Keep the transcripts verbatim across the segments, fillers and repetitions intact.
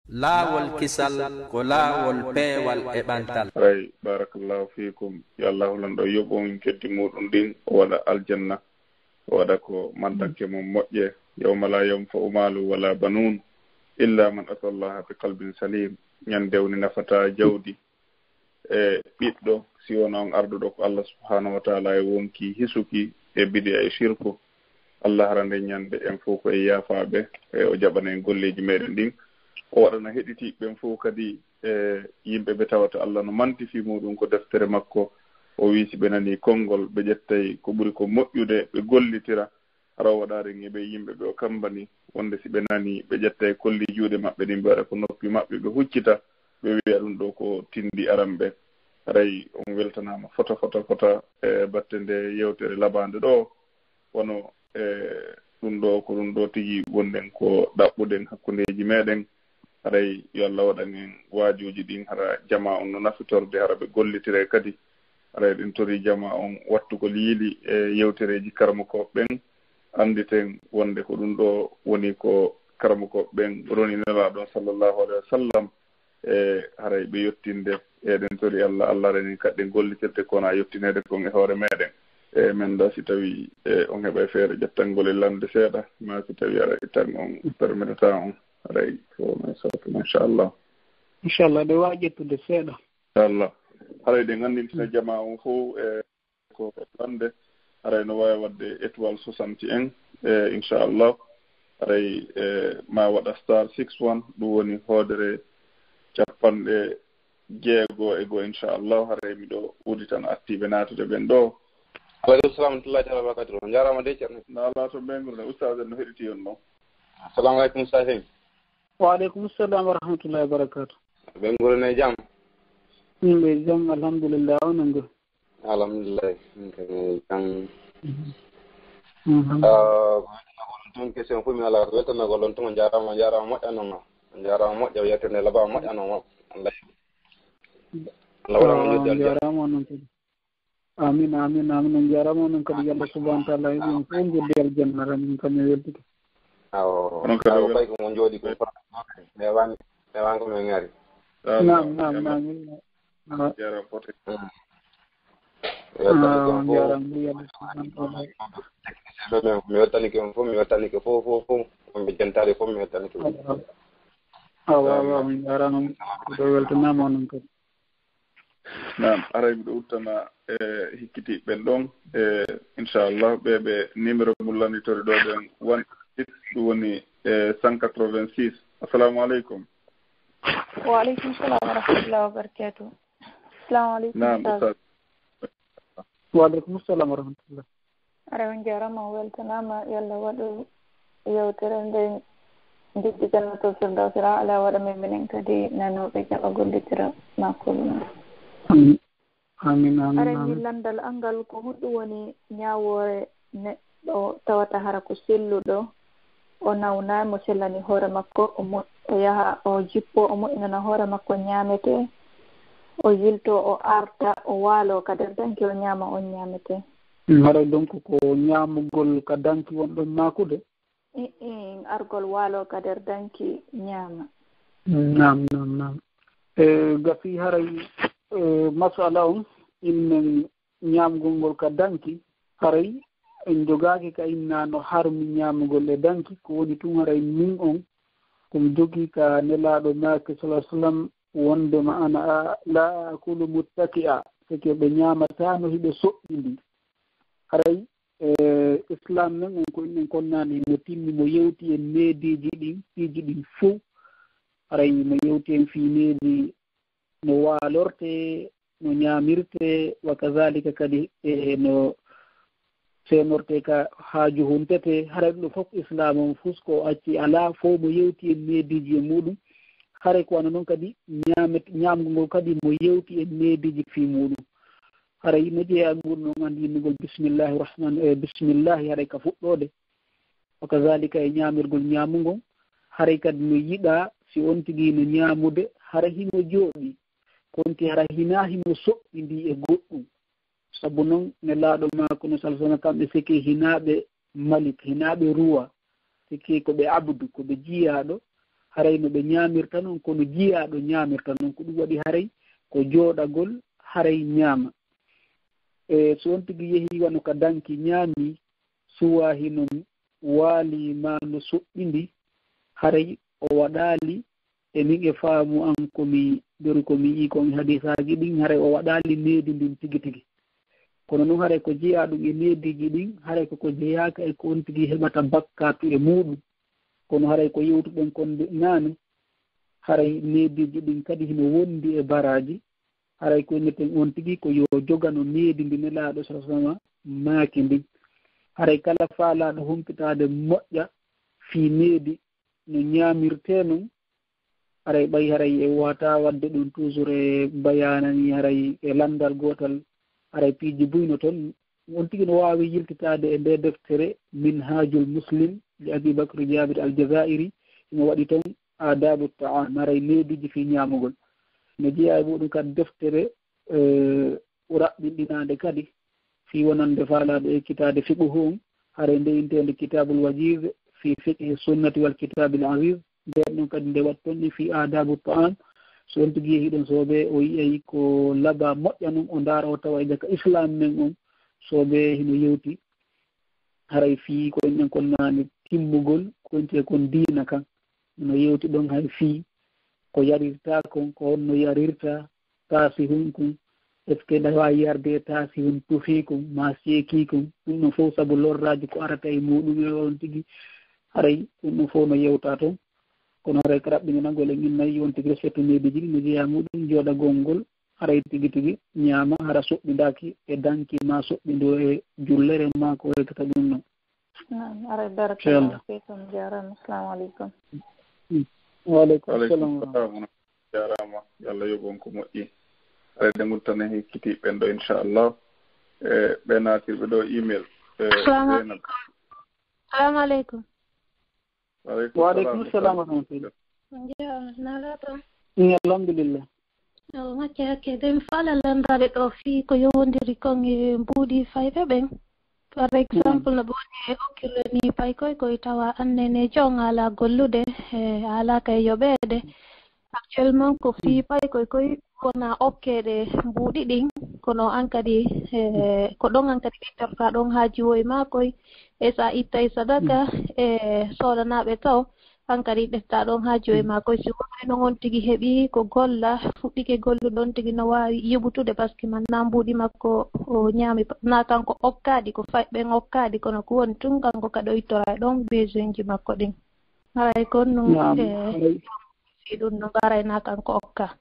Laawol kisal ko laawol peewal e ɓantal. Ray, barakallahu fiikum. Yo Allahu lanɗo yoɓ on keddi muɗum ɗin, o waɗa aljanna, o waɗa ko maddakke mum moƴƴe. Yawma la yanfa'u malu wala banun illa man ata Allaha bi qalbin salim. Ñande woni nafata jawdi e ɓiɗɗo, si wona on arduɗo ko Allah subhanahu wa ta'ala e wonki hisuki e bidi'a e shirku. Allah hara nde ñande en fof ko e yaafaɓe, e o jaɓana en golleji meɗen ɗin. O waɗana heɗitiɓe ɓen fof kadi e yimɓe ɓe tawata Allah no manti fi muɗum ko deftere makko. O wi si ɓe nani konngol, ɓe ƴettay ko ɓuri ko moƴƴude, ɓe gollitira. Hara o waɗaari en e ɓe yimɓe ɓe o kambani, wonde si ɓe nani, ɓe ƴettay kolli juuɗe maɓɓe ɗin, ɓe waɗa ko noppi maɓɓe, ɓe huccita, ɓe wi'a ɗum ɗo ko tindi aran ɓe. Haray on weltanaama fota, fota, fota, e batte nde yewtere labaande ɗo. Wano, e, ɗum ɗo, ko ɗum ɗo tigi wonɗen ko ɗaɓɓuɗen hakkundeeji meɗen. Haray yo Allah waɗan en waajuuji ɗin, hara jamaa on no nafitorde, hara ɓe gollitira kadi. Haray ɗen tori jamaa on wattugol yiili e yewtereeji karamokooɓe ɓen, annditen wonde ko ɗum ɗo woni ko karamokooɓe ɓen roni Nelaaɗo on sallallahu alayhi wa sallam. E haray ɓe yettinde, eɗen tori Allah, Allah renen kadi gollitirde ko wona yettineede kon e hoore meɗen. E men da si tawi e on heɓay feere ƴettangol e lande seeɗa, ma si tawi ara ittan on permetata on, haray ko men sawtu, inchallah. Inchallah, ɓe waawi ƴettude seeɗa. Inchallah. Haray ɗen anndintina jamaa on fof e ko lande, haray no waawi waɗde étoile soixante et un, e inchallah. Haray e ma waɗa star six one, ɗum woni hoodere capanɗe jeego e goo, inchallah. Haray miɗo udditan artiiɓe naatude ɓen ɗo. Aleykum salam wa rahmatullahi taala wa barakatuh. On njaaraama dey, Ceerno. No Alla to ɓeynguure, ustaas en no heɗiti on ɗon. Assalamu aleykum, ustaas en. Wa aleykum salam wa rahmatullahi wa barakatuh. Ɓeynguure ne jam? Min ɓe jam, alhamdulillah, onon ngoo? Alhamdulillah, min kam e jam. Alhamdulillah. Ah, ko weltanagol on tun, question fof mi alaa, ko weltanagol on tun, on njaaraama, on njaaraama moƴƴa non ma. On njaaraama moƴƴa, yettere nde labaama moƴƴa non ma. Allah. Allah waɗa on yeddi aljanna. Njaaraama onon kadi. Amin, amin, amin. On njaaraama onon kadi. Yalla subhanahu wa taala heɓi on fof njeddi aljanna, tan min kam mi weltike. Awo, onon kadi awo, ɓay ko mo jooɗi ko newani, newani ko min ngari. Naam, naam, naam. Jaaraama fof. Mm. Ah, on njaaraama, yalla subhanahu wa taala. Technicien ɓe men, mi weltanike on fof, mi weltanike fof, fof, fof. On ɓe jentaade fof, mi weltanike on. Awa, awa, on njaaraama. Ɗo weltanaama onon kadi. Naam, haray miɗo udditana e hikkitiiɓe ɓen ɗon, e inchallah, ɓe ɓe numéro mum lannditorii ɗo ɗen, one six, ɗum woni e cent quatre-vingt-six. Assalamu aleykum. Wa aleykum salam wa rahmatullahi wa barakatuh. Assalamu aleykum, naam, ustaz. Ustaz. Wa aleykum salam wa rahmatullah. Haray on njaaraama, on weltanaama, yo Allah waɗu yewtere nden jiddi jannatul firdawsi alaa, waɗa men minen kadi nanooɓe, jaɓa gollitira ma kulna. Amin. Amin, amin, amin. Haray min lanndal an ngal, ko honɗum woni ñaawoore neɗɗo tawata hara ko selluɗo, o nawnaay, mo sellani hoore makko, o mo-, o yaha, o jippoo, o moƴƴinana hoore makko ñaametee, o yiltoo, o arta, o waaloo ka nder danki, o ñaama on ñaametee. Mm, haray donc ko ñaamugol ka danki wonɗon maakude? Iin, argol waaloo ka nder danki ñaama. Naam, naam, naam. E, gasi haray, e, masala on innen ñaamgol ngol ka danki, haray en jogaaki ka inna no harmi ñaamugol e danki, ko woni tun haray min on, ko mi jogii ka Nelaaɗo maaki, sallallahu alaihi wasallam, wondema ana a-, la akulu muttaki'a, seke ɓe ñaamataano hiɓe soɓɓindii. Haray, e, Islam men on ko innen konnaani mo timmi, mo yewti en neediiji ɗin, piiji ɗin fow. Haray mo yewti en fii needi no waalortee, no ñaamirtee, wa kazalika kadi e no seenortee ka haaju huntetee. Haray ɗum ɗo fof Islam on fus ko acci alaa, fof mo yewti en neediiji e muuɗum. Haray ko wano non kadi ñaamet-, ñaamgol ngol kadi mo yewti en neediiji fii muuɗum. Haray no jeyaa e muuɗum, on anndi innugol bismillahi rahman, e bismillahi haray ka fuɗɗoode. Wa kazalika e ñaamirgol ñaamugol, haray kadi no yiɗaa si on tigi no ñaamude, hara himo jooɗii, konti hara hinaa himo soɓɓindii e goɗɗum. Sabu non, Nelaaɗo maako no, sallallahu alaihi wasallam, kamɓe seke hinaa ɓe malik, hinaa ɓe ruwa, seke ko ɓe abdu, ko ɓe jiyaaɗo. haray no ɓe ñaamirta non, kono jiyaaɗo ñaamirta non. Ko ɗum waɗi haray ko jooɗagol haray ñaama. E so on tigi yehi wano ka danki ñaami, suwa hino waali ma no soɓɓindi, haray o waɗaali e min e faamu an ko mi ɓeru ko mi yi'i kon e hadiisaaji ɗin, haray o waɗaali needi ndin tigi tigi. Kono non haray ko jeyaa ɗum e neediiji ɗin, haray ko ko jeyaaka e ko on tigi heɓata bakkaatu e muuɗum. Kono haray ko yewtuɗen kon nde naane, haray neediiji ɗin kadi hino wondi e baraaji, haray ko inneten on tigi ko yo jogano needi ndi Nelaaɗo sallallahu alaihi wasallam maaki ndin. Haray kala faalaaɗo humpitaade moƴƴa fii needi no ñaamirtee non, haray ɓay haray e wata waɗde ɗum toujours e bayaana ni, haray e lanndal gootal, haray piiji buy no ton. On tigi no waawi yiltitaade e nde deftere Minhajul Muslim li Abi Bakr Jabir Al Jazairi, himo waɗi ton Adabu Ta'am, haray neediiji fii ñaamugol. No jeyaa e muɗum kadi deftere, eh, raɓɓinɗinaande kadi fii wonande faalaaɗo ekkitaade fiqhu on, haray nde inteende Kitabul Wajiz fi fiqhi sunnati wal kitabil aziz. Nden ɗon kadi nde watton ni fii adabu ta'am. So on tigi yehi ɗon soobee, o yi'ay ko laba moƴƴa non, o ndaara o tawa e jaka Islam men on, soobee hino yewti haray fii ko en ɗen kon naane timmugol, ko en tigi kon diina kan. No yewti ɗon hay fii ko yarirta kon, ko honno yarirta, taasihun kun, est-ce que ɗawa yarde e taasihun tufii kun, ma seekii kun, ɗum ɗon fof sabu lorraaji ko arata e muɗum e on tigi, haray ɗum ɗon fof no yewta toon. Kono haray ko raɓɓinanagol en innay on tigi respecte neediiji ɗi no jeyaa muɗum jooɗagol ngol, haray tigi tigi ñaama hara soɓɓindaaki e danki ma soɓɓindo e jullere ma ko waytata ɗum noon. Naam, aray barakallahu fiikum, jaaraama. Assalamu aleykum. Mm. Wa aleykum salam. Jaaraama. Yo Allah yoɓ on ko moƴƴi. Aray ɗe nguttane hikkiti ɓen ɗo, inchallah. E ɓe naatirɓe ɗo email. E, Salamu Zeynab. Aleykum. Salamu aleykum. Wa aleykum salam wa rahmatullah. Njeewa, naalaa toon? Mm, alhamdulillah. Yo macce hakke, de mi faala lanndaade ɗo fii ko yowondiri kon e mbuuɗi fayɓe ɓen. Par exemple, no ɓe woni e okkirde ni paykoy koy tawa annene jon ala gollude, e ala kay yoɓeede. Actuellement, ko fii paykoy koy wona okkeede mbuuɗi ɗin, kono an kadi, e, ko ɗon an kadi ɓe torka ɗon haa jiwoye maa koy, e so a ittay sadaka, e soodanaaɓe taw, hankadi ƴetta ɗon haa joyi ma koy, si wonay non on tigi heɓi ko golla, fuɗɗike gollu ɗon tigi no waawi yoɓutude, parce que man na mbuuɗi makko o ñaami, na kanko okkaɗi, ko fay ɓen okkaɗi, kono ko woni tun kanko kadi o ittora e ɗon besoin ji makko ɗin. Haray kon nun e si ɗum no mbaray na kanko okka.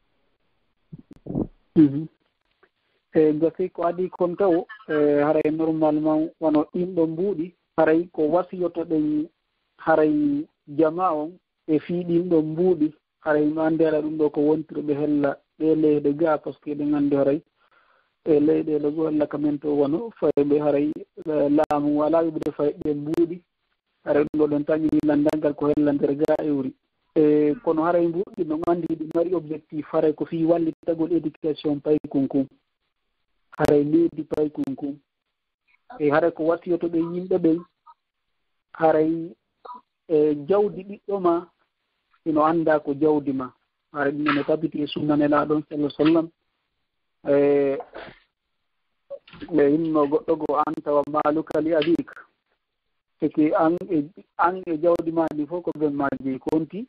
E gasi ko adii kon taw, e haray normalement wano ɗin ɗon mbuuɗi, haray ko wasiyotoɗen haray jamaa on e fii ɗin ɗon mbuuɗi, haray no anndi haray ɗum ɗo ko wontiri ɓe hella ɗe leyɗe gaa, parce que eɗen anndi haray e leyɗeele goo hella ka men to wano fayɓe haray, e, laamu alaa yoɓude fayɓe mbuuɗi, haray ɗum ɗo ɗen tañini lanndangal ko hella nder gaa e wuri. E, kono haray mbuuɗi no anndi ɗi mari objectif haray ko fii wallitagol éducation paykun kun. Haray needi paykun kun. E haray ko wasiyotoɗen yimɓe ɓen, haray, e, jawdi ɓiɗɗo ma, hino anndaa ko jawdi ma. Haray ɗum no tabiti e sunna Nelaaɗo on, sallallahu alaihi wasallam. E, ɓe inno goɗɗo goo, "Anta wa maaluka li abik." Seke an e, an e jawdi ma ndi fof ko ben ma jeyi. Ko honti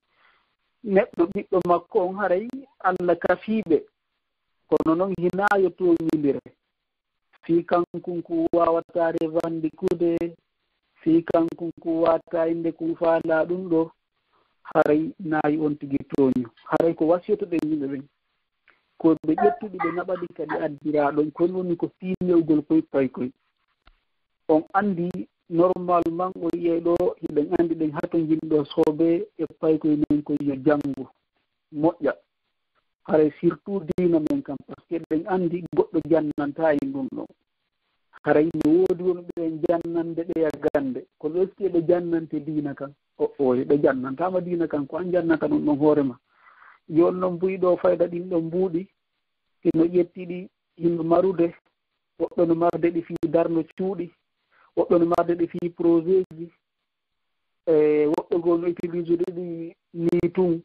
neɗɗo ɓiɗɗo makko on, haray Allah kafii ɓe. Kono non hinaa yo tooñindire. Fii kankun ko waawata revandikude, fii kankun ko waawata innde kun faalaa ɗum ɗo, haray naayi on tigi tooñu. Haray ko wasiyotoɗen yimɓe ɓen. Ko ɓe ƴettuɗi ɓe naɓaɗi kadi addiraa ɗon, ko woni ko fii newgol koy paykoy. On anndi normalement o yi'ay ɗo, hiɗen anndi ɗen hato njiɗɗo soobee e paykoy men koy yo janngu moƴƴa. Haray surtout diina men kan, parce que eɗen anndi goɗɗo jannantaa en ɗum ɗon. Haray no woodi wonɓe en jannande ɓe yagande, kono est-ce que ɓe jannante diina kan? O, o, ɓe jannantaama diina kan, ko an jannata ɗum ɗon hoore ma. Jooni non buy ɗo fayda ɗin ɗon mbuuɗi, hino ƴetti ɗi, hino marude, woɓɓe no marde ɗi fii darno cuuɗi, woɓɓe no marde ɗi fii projet ji. e woɓɓe goo no utiliser ɗi nii tun.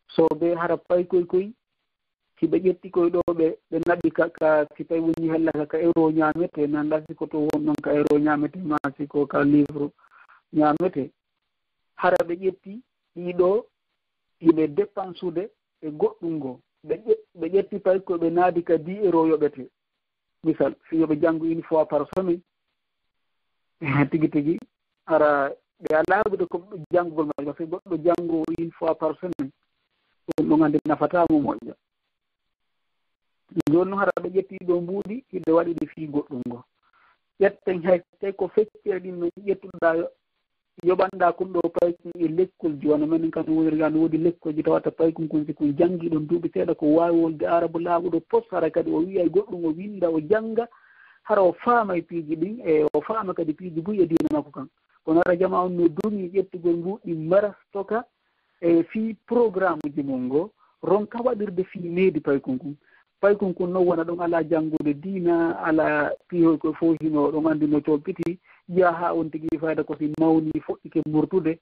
So ɓe hara paykoy koy, si ɓe ƴetti koy ɗo ɓe, ɓe naɓi ka, ka, si tawi woni hella ka, ka euro ñaamete, mi anndaa si ko to won ɗon ka euro ñaamete, maa si ko ka livre ñaamete. Hara ɓe ƴetti ɗii ɗo, hiɓe dépensude e goɗɗum goo. Ɓe ƴe-, ɓe ƴetti paykoy ɓe naadi ka dix euro yoɓete. Misal, si yo ɓe janngu une fois par semaine, tigi tigi, hara ɓe alaa heɓude ko janngugol majjum, par ce que goɗɗo janngo une fois par semaine, ɗum ɗum anndi nafataa mo moƴƴa. Jooni noon hara ɓe ƴetti ɗo mbuuɗi, hiɓe waɗi ɗi fii goɗɗum ngo. Ƴetten hay tawi ko feccere ɗin no ƴettuɗaa yo-, yoɓanɗaa kon ɗo paykun e lekkolji, wano menen kam woniri, an woodi lekkolji tawata paykun kun si kun janngi ɗon duuɓi seeɗa ko waawi wolde Aarabu laaɓuɗo pos, hara kadi o wi'ay goɗɗum, o winnda, o jannga, hara o faama e piiji ɗin, e o faama kadi piiji buy e diina makko kan. Kono hara jamaa on no dumi ƴettugol mbuuɗi mbara stoka, e fii programme uji mun ngo, ronka waɗirde fii needi paykun kun. Paykun kun non wona ɗon alaa janngude diina, alaa piihoy ko fow hino ɗon anndi no coppiti, yaa haa on tigi fayda ko si mawni fuɗɗike murtude,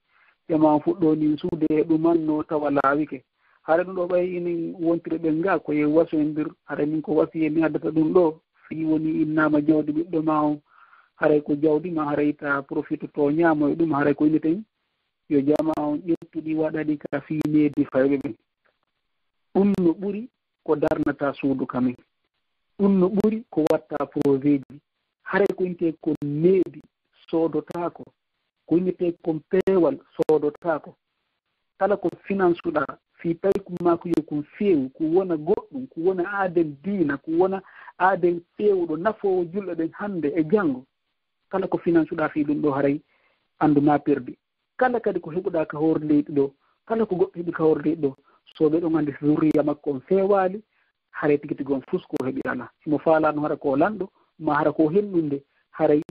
jamaa on fuɗɗoo nin suude e ɗuman no tawa laawike. Hara ɗum ɗo ɓay enen wontire ɓen ga ko ye wasoyondir, hara min ko wasiye mi addata ɗum ɗo, fii woni innaama jawdi ɓiɗɗo ma on, haray ko jawdi ma, haray ta profite to ñaamo e ɗum, haray ko inneten, yo jamaa on ƴettu ɗi waɗa ɗi ka fii needi fayɓe ɓen. Ɗum no ɓuri ko darnata suudu ka men. Ɗum no ɓuri ko watta projet ji. Haray ko innetee kon needi soodotaako. Ko innetee kon peewal soodotaako. Kala ko finansuɗaa fii paykun maa ko yo kun feewu, ko wona goɗɗum, ko wona aaden diina, ko wona aaden feewuɗo nafoowo julɓe ɓen hannde e janngo. Kala ko finansuɗaa fii ɗum ɗo haray anndu ma perdi. Kala kadi ko heɓuɗaa ka hoore leydi ɗo, kala ko goɗɗo heɓi ka hoore leydi ɗo, so ɓe ɗon anndi zurriya makko on feewaali, haray tigi tigi on fus ko o heɓi alaa. Himo faalaa no hara ko o lanɗo, maa hara ko o hennunde, haray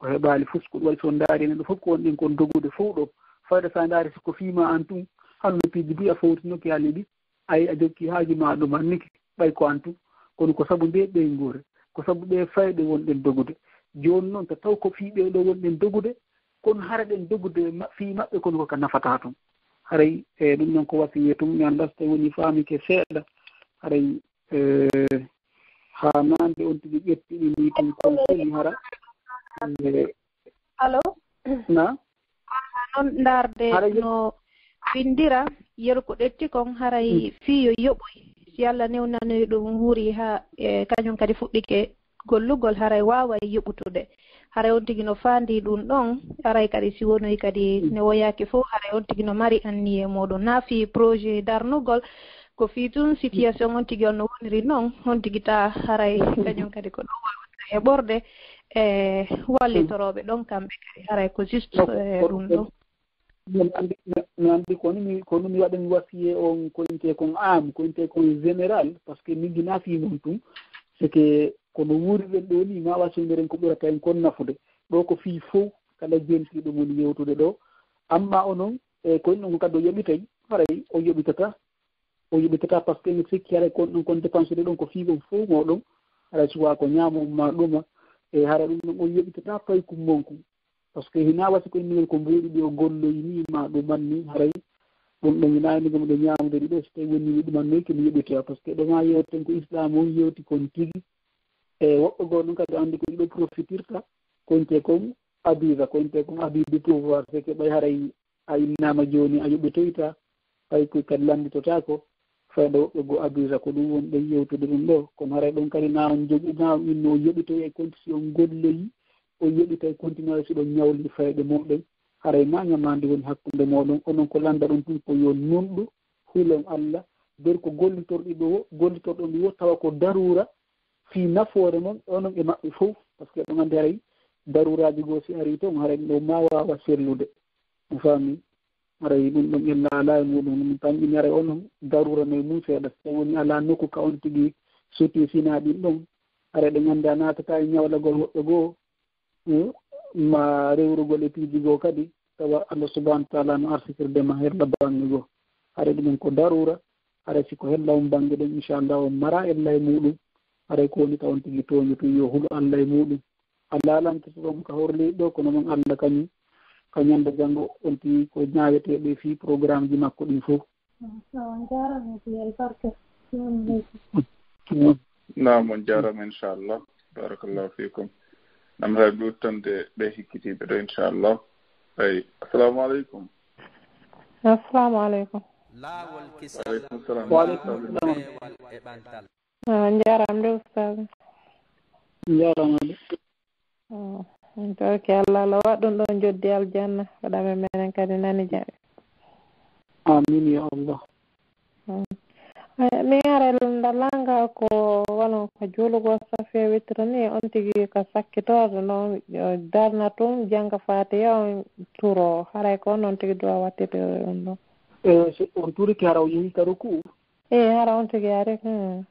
o heɓaali fus. Ko ɗum waɗi so on ndaari enen ɗo fof ko wonɗen kon dogude fof ɗo. Fayda so a ndaari si ko fii ma an tun, hano no piiji buy a fowtinoki a liɓi, ay a jokki haaju ma ɗum hanniki, ɓay ko an tun. Kono ko sabu nde ɓeynguure, ko sabu ɗe fayɗe wonɗen dogude. Jooni noon, ta taw ko fii ɓee ɗo wonɗen dogude, kono hara ɗen dogude ma-, fii maɓɓe, kono ko ka nafataa tun. Haray, e, ɗum noon ko wasiye tun, mi anndaa so tawi woni faamike seeɗa. Haray, e, haa naande on tigi ƴetti ɗi ni tun kon foni hara. E, Allo? Na? Haa noon ndaarde Hara ye- no winndira, yeru ko ɗetti kon, haray Mm. fii yo yoɓoy. Si Alla newnanoy ɗum, wuuri haa, e, kañum kadi fuɗɗike gollugol, haray waaway yoɓutude. Haray on tigi no faandi ɗum ɗon, haray kadi si wonoy kadi Mm. ne woyaaki fof, haray on tigi no mari anniye muuɗum. Na fii projet darnugol, ko fii tun situation on tigi on no woniri noon, on tigi ta haray kañum kadi ko ɗum wawata heɓorde e wallitorooɓe ɗon kamɓe kadi, haray ko juste, No, eh, ko ɗum ɗon. Mi anndi, mi, mi anndi ko ni mi, ko ni mi waɗa mi wasiye on ko inte kon am, ko inte kon général, parce que min gina fii mon tun, c'est que kono wuuriɗen ɗo ni, ma wasondiren ko ɓurata en kon nafude. Ɗo ko fii fow, kala jentiiɗo mon yewtude ɗo. Amma onon, e ko innon ko kadi o yoɓitay, haray o yoɓitata, o yoɓitata, parce que mi sikki haray kon ɗon kon dépense ɗon ko fii on fow mo ɗon, haray suwa ko ñaamo ma ɗuma, e haray ɗum ɗon o yoɓitata paykum mon kun. Parce que hina wasi ko inni ko mbuuɗi ɗi o golloyi ni ma ɗuman ni, haray ɗum ɗon hina ni gomɗo ñaamude ɗi ɗo, so tawi woni mi ɗuman noy ke mi yoɓitoya, parce que ɗo ma yewten ko islam on yewti kon tigi. E woɓɓe goo ɗum kadi anndi ko ɗiɗo profitirta, konte kon abuse, konte kon abuse du pouvoir, c'est que ɓay haray a innaama jooni a yoɓitoyta, hay ko kadi lannditotaako, fayda woɓɓe goo abuse ko ɗum woni ɗen yewtude ɗum ɗo. Kono haray ɗon kadi na on jogi, na on inno o yoɓitoya e konti si on golloyi, o yoɓita e konti ma si ɗon ñawli fayɓe mon ɗen. Haray ma ñamaandi woni hakkunde mooɗon, onon ko lannda ɗon tun ko yo nunɗo, hulon Alla, nder ko gollitorɗi ɗo, gollitorɗon ɗi wo, tawa ko daruura, fii nafoore mon, onon e maɓɓe fow, parce que ɗon anndi haray daruuraaji goo si arii toon, haray ɗum ɗo ma waawa sellude. On faami? Haray ɗum ɗon ella alaa e muuɗum, ɗum tan ɗum haray onon daruura no e mum seeɗa. So woni alaa nokku ka on tigi suti sinaa ɗin ɗon, haray ɗen anndi a naatataa e ñawlagol woɓɓe goo, hmm, ma rewrugol e piiji goo kadi, tawa Allah subhanahu wa taala no arsikirde ma hella baŋŋe goo. Haray ɗum ɗon ko daruura, haray si ko hella on baŋŋe ɗon, inchallah on mara ella e muuɗum. Haray ko woni ka on tigi tooñi tun yo hulu Allah e muuɗum. A laalanto ɗon ka hoore leydi ɗo, kono non Allah kañum ka ñande janngo, on tigi ko ñaaweteeɓe fii programmeji makko ɗin fof. Naam, on jaaraama, inchallah. Barakallahu fikum. Nam hay ɓe uttande ɓe hikkitiiɓe ɗo, inchallah. Ay, assalamu aleykum. Assalamu aleykum. Waaleykum salam. Ah, njaaraama de, ustaz. Njaaraama de. Oh, en torki Allah, Allah waɗ ɗum ɗon joddi aljanna, waɗa men menen kadi nani jaɓe. Amin ya Allah. Mm. Eh, mi are nda langa ko wano ko juulugol safiya witira ni, on tigi ka sakkitorde noon, darna tun, janga fatiha, on turo. Haray ko noon tigi duwa wattirde ɗum ɗon. E so on turike, hara o yehi ka ruku? E hara on tigi ari, hmm.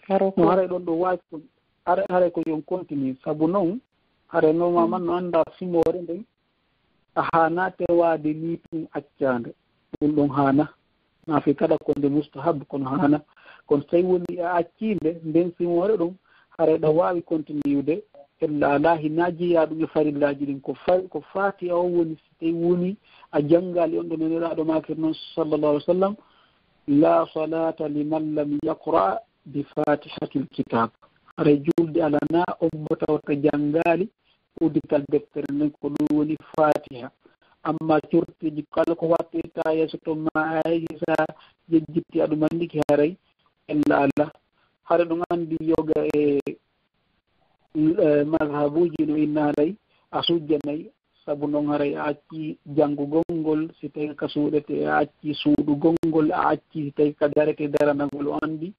Ka ruku. No, haray ɗon ɗo waawi ko, haray, haray ko yon continue. Sabu noon, haray normalement no annda simoore nden, a haana tewaade ni tun accaande. Ɗum ɗon haana. Na fi kala ko nde mustahab, kono haana. Kono so tawi woni a accii nde, nden simoore ɗum, haray ɗa waawi continueyude. Ella alaa, hinaa jeyaa ɗum e farillaaji ɗin. Ko fa-, ko fatiha o woni, so tawi woni a janngaali on ɗo Nelaaɗo maakir noon, sallallahu alaihi wasallam, "La salata liman lam yaqra bi fatihatil kitab." Haray julde alanaa on mo tawata janngaali uddital deftere nden, ko ɗum woni fatiha. Amma corteeji kala ko wattirta yeeso to ma, a yahii sa jejjitti aɗum anndiki, haray ella alaa. Haray ɗum anndi yoga e, e mazhabuuji no inna haray a sujjanay, sabu noon haray a accii janngugol ngol, si tawii ka suuɗete, a accii suuɗugol ngol, a accii si tawii ka darete daranagol, o anndi.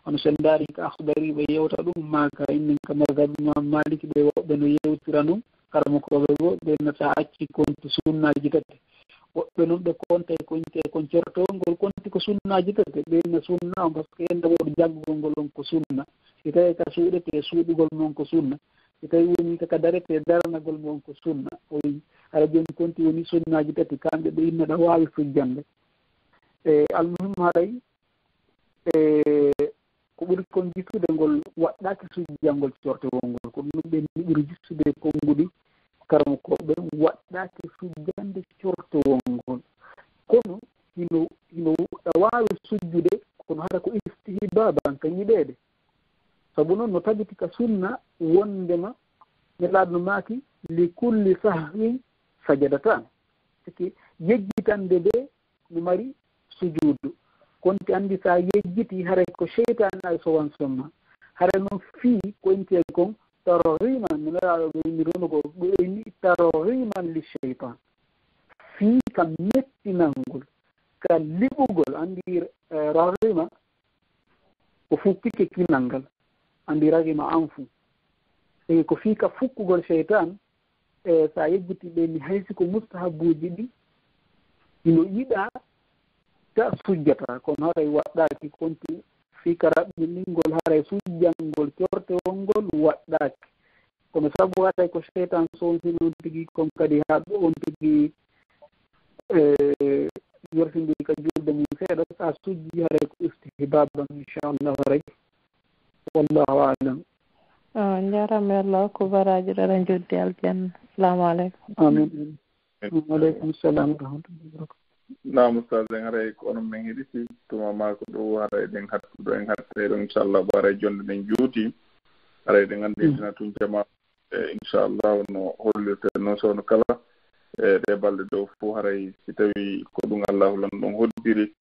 Hono so en ndaari ka Akhdari ɓe yewta ɗum, maa ka innin ka mazhab Imam Maliki ɓe woɓɓe no yewtira ɗum. Karamokooɓe goo ɓe no sa accii konti sunnaaji tati. Woɓɓe noon ɓe kontay ko inte kon cortowol ngol konti ko sunnaaji tati. Ɓe no sunna on, parce que en ɗaɓoɗo janngugol ngol on ko sunna. Si tawii ka suuɗete, suuɗugol mon ko sunna. Si tawii woni ka, ka darete, daranagol mon ko sunna. O wi'i, hara jooni konti woni sunnaaji tati, kamɓe ɓe inna ɗa waawi sujjande. E almuhim haray, e ko ɓuri kon jisude ngol waɗɗaaki sujjangol cortewol ngol. Ko ɗum ɓe ɓuri jisude konnguɗi karamokooɓe waɗɗaaki sujjande cortewol ngol. Kono hino, hino ɗa waawi sujjude, kono hara ko istihbaban ka yiɗeede. Sabu noon no tabiti ka sunna wondema Nelaaɗo no maaki, "Li kulli sahwin sajadatan." Siki yejjitande nde no mari sujuudu. Konti anndi sa yejjiti, haray ko seytaane ay sowan somma. Haray noon fii ko intee kon targhiman, no Nelaaɗo ɓe innirno ko, ɓe inni targhiman li seytan. Fii ka mettinangol, ka liɓugol, anndi, eh, raghima, ko fukkike kinal ngal, anndi raghima anfu. E ko fii ka fukkugol seytan, e sa yejjiti ɓe ni, hay si ko mustahabuuji ɗi, hino yiɗaa ta sujjata, kono haray waɗɗaaki, konti fii ka raɓɓiningol, haray sujjangol cortewol ngol waɗɗaaki. Kono sabu haray ko seytan sonsini on tigi kon kadi, haa on tigi, e, yorsindi ka julde mum seeɗa, sa sujji haray ko istihbaban, inchallah, haray. Wallahu a'lam. Ah, njaaraama, yo Allah hokku baraaji ɗaɗa njoddi aljanna. Assalamu aleykum. Amin. Wa aleykum salam wa rahmatullahi wa barakatuh. Naam, ustaz, en haray ko onon men heɗi, si tuma maako ɗo, haray ɗen hattuɗo en hattay ɗo, inchallah, ba haray jonde ɗen juuti. Haray ɗen anndintina tun jama, e, inchallah, no hollirte noon sowno kala, e, ɗe balɗe ɗo fof, haray si tawi ko ɗum Allahu lan ɗon hoddiri,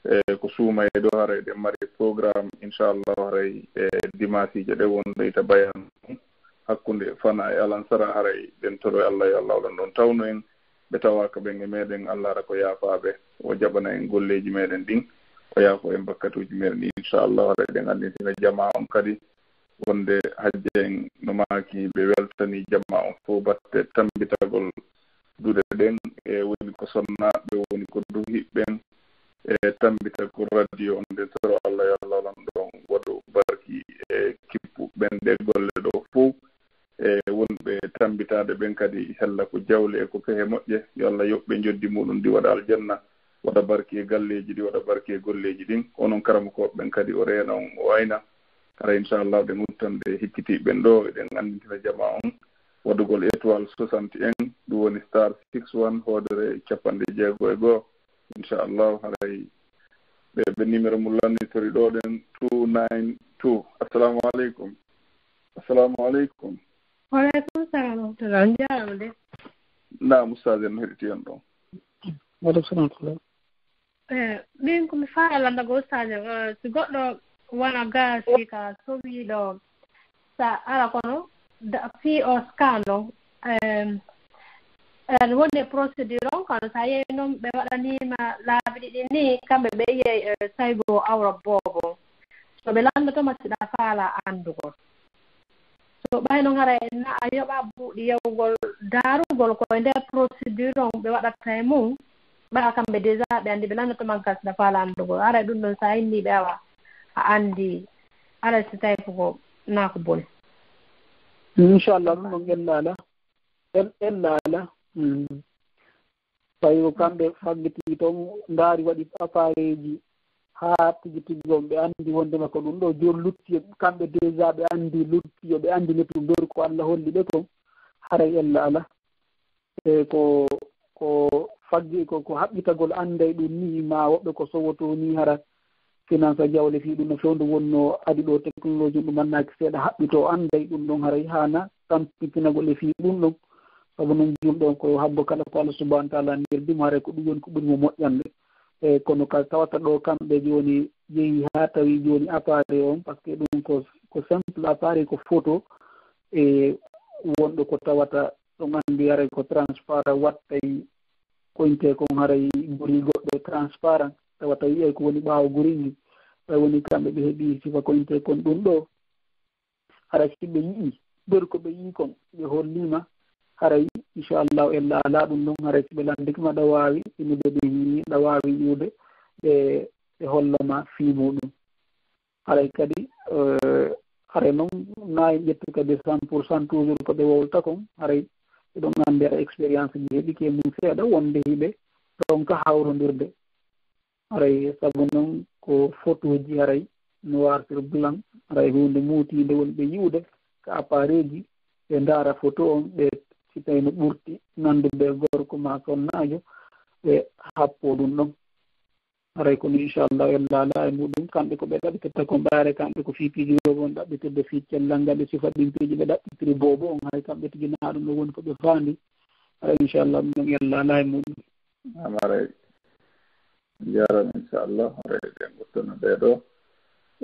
e, ko suuma e ɗo, haray ɗen mari programme, inchallah, haray, e, dimanche je ɗe wonde ita bayan hakkunde fana e alansara, haray ɗen toro e Allah, yo Allah lan ɗon tawno en. Ɓe tawaaka ɓen e meɗen, Allah ara ko yaafaaɓe, o jaɓana en golleeji meɗen ɗin, o yaafo en bakkatuuji meɗen ɗin, inchallah. Haray ɗen anndintina jama on kadi wonde hajja en no maaki ɓe weltani jama on fof batte tambitagol duɗe ɗen, e woni ko sonnaaɓe, woni ko duhiɓɓen, e tambitagol radio on. Ɗen toro Allah, yo Allah lan ɗon waɗu barki e kippu ɓen ɗe golle ɗo fof. E wonɓe tambitaade ɓen kadi, hella ko jawle e ko pehe moƴƴe, yo Allah yoɓ ɓe njoddi muɗum ndi, waɗa aljanna, waɗa barki e galleeji ɗi, waɗa barki e golleeji ɗin. Onon karamokooɓe ɓen kadi, o reena on, o ayna. Hara inchallah ɗen uttan ɓe hikkitiiɓe ɓen ɗo, eɗen anndintina jama on waɗugol étoile soixante et un, ɗum woni star six one, hoodere capanɗe jeego e go'o. Inchallahu, haray ɓe, ɓe numéro mum lannitori ɗo ɗen, two nine two. Assalamu aleykum. Assalamu aleykum. Waleykum salam wa rahmatullah. On jaaraama de. Naam, ustaz, en heɗiti on ɗon. Waleykum salam wa rahmatullah. Eh, min ko mi faala lanndagol ustaz, eh, si goɗɗo wona gaasi ka sowiiɗo, sa ala kono da-, fii o scan ɗon, em, en woni e procédure on, kono sa yehi noon ɓe waɗaniima laabi ɗiɗi ni, kamɓe ɓe yi'ay, eh, saygo awra boobo. So ɓe lanndotoma si ɗa faala anndugol. So ɓay noon haray na a yoɓa buuɗi yawgol daarugol ko e nder procédure on ɓe waɗata e mum, ɓa kamɓe déjà ɓe anndi ɓe lanndotoma gas da faala anndugol. Haray ɗum ɗon sa inni ɓe awa a anndi, haray si tawi ko, ko naa ko boni. Inchallah, ɗum ɗon ella ala. El-, ella ala. Mm. Tawi ko kamɓe faggitii toon, ndaari waɗi appareil ji haa tigi tigi on ɓe anndi wonndema ko ɗum ɗo jooni lutti, kamɓe déjà ɓe anndi lutti, yo ɓe anndi ne ɗum ɗo ko Alla holli ɓe kon, haray ella ala. E ko, ko faggi, ko, ko haɓɓitagol annday ɗum ni, ma woɓɓe ko sowoto ni hara finance a jawle fii ɗum no fewndo wonno adi ɗo technologie ɗum annaaki seeɗa haɓɓito annday ɗum ɗon haray haana tampintinagol e fii ɗum ɗon. Sabu noon julɗo on ko habbo kala ko Allah subhanahu wa taala andirdi mo, haray ko ɗum woni ko ɓuri mo moƴƴande. E kono ka tawata ɗo kamɓe jooni yehi haa tawi jooni appareil on, parce que ɗum ko, ko simple appareil, ko photo, e wonɗo ko tawata ɗum anndi haray ko transparent wattay koyntee kon haray guri goɗɗo e transparent, tawata yi'ay ko woni ɓaawo guri ngi. Ɓay woni kamɓe ɓe heɓi sifa koyntee kon ɗum ɗo. Hara si ɓe yi'i, ɓeru ko ɓe yi'i kon, ɓe holliima, haray, inchallahu, ella alaa ɗum ɗon, haray si ɓe lanndike ma ɗa waawi, ɓe nodde ɓe hini, ɗa waawi yi'ude, ɓe, ɓe holla ma fii muɗum. Haray kadi, eh, haray noon, na en ƴettu kadi cent pour cent toujours ko ɓe wowlata kon, haray eɗon anndi hara expérience ji heɓi ke mum seeɗa, wonde hiɓe ɗon ka hawrondirde. Haray sabu noon ko photoji haray noir sur blanc, haray huunde muutiinde woni ɓe yi'ude ka appareil ji, ɓe ndaara photo on, ɓe si tawi no ɓurti nanndude e gorko ma sonnaajo, ɓe happo ɗum ɗon. Haray kono inchallah en laala e muɗum, kamɓe ko ɓe ɗaɓɓitata kon ɓaare, kamɓe ko fii piiji ɗo on ɗaɓɓitirde fii cellal ngal e sifa ɗin piiji ɓe ɗaɓɓitiri boobo on, haray kamɓe tigi naa ɗum ɗo woni ko ɓe faandi. Haray inchallah ɗum ɗon en laala e muɗum. Amare. Jaaraama, inchallah. Haray ɗen ɓurtana ɓee ɗo.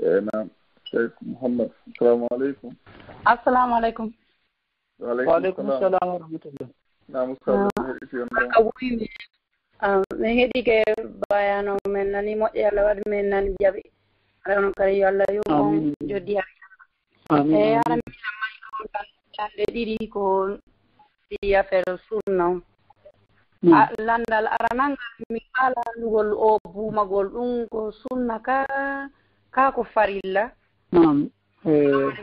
E naam, Cheikh Mouhammad. Assalamu aleykum. Assalamu aleykum. Wa aleykum salam wa rahmatullah. Naam, ustaz, mi heɗiti on ɗon. Barka wuymi. Ah, mi heɗike bayano men nani moƴƴi, Allah waɗi men nani jaɓi. Aɗa on kadi yo Allah yurmo on. Amin. Joddi hara. Amin, e amin. Ara mi mai on tan cande ɗiɗi ko fi affaire sunna on. Mm. A, landal aranal ngal mi faala anndugol o buumagol ɗum ko sunna ka, ka ko farilla. Naam. Eh,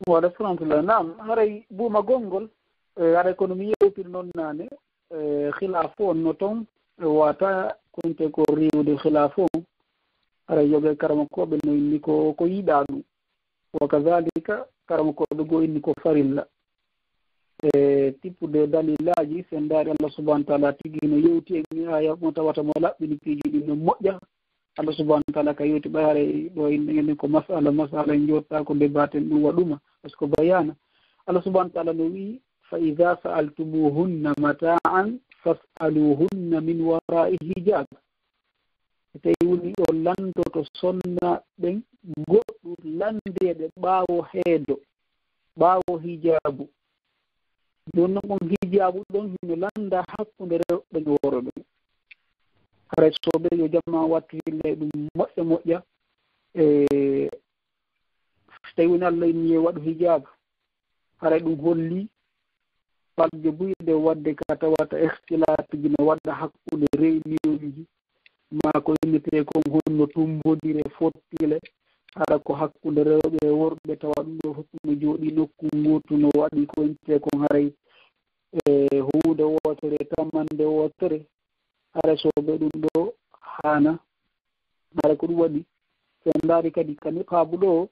wa rahmatullah. Naam, haray buumagol ngol, eh, haray kono mi yewtiri noon naane, eh, khilaafu on no toon, eh, wata konte ko riiwde khilaafu on. Haray yoga e karamokooɓe no inni ko, ko yiɗaa ɗum. Wa kadhalika karamokooɓe goo inni ko farilla. E tippude dalilaaji, sen ndaari Allah subhanahu wa taala tigi no yewti en e aya mo tawata mo laɓɓini piiji ɗin no moƴƴa. Allah subhanahu wa taala ka yewti ɓay haray ɗo inne en ko masala, masala en jotta ko débat en ɗum waɗuma, parce que bayana. Allah subhanahu wa taala no wi'i, "Fa idha sa'altumuhunna mata'an fas'aluhunna min wara'i hijab." So tawi woni o landoto sonna ɓen goɗɗum landeede ɓaawo heedo, ɓaawo hijaabu. Jooni noon on hijaabu ɗon hino lannda hakkunde rewɓe e worɓe. Haray soɓe yo jama wattu hille ɗum moƴƴa moƴƴa. E so tawi woni Allah inni yo waɗu hijaabu, haray ɗum holli balɗe buy ɗe waɗde ka tawata ikhtilaatuji no waɗa hakkunde rewniyonji, maa ko innetee kon honno tumbondire fottile, hara ko hakkunde rewɓe e worɓe, tawa ɗum ɗo fof no jooɗii nokku ngootu, no waɗi ko innetee kon haray e huunde wootere, tamannde wootere, hara soɓe ɗum ɗo haana, hara ko ɗum waɗi. So en ndaari kadi ka niqaabu ɗo,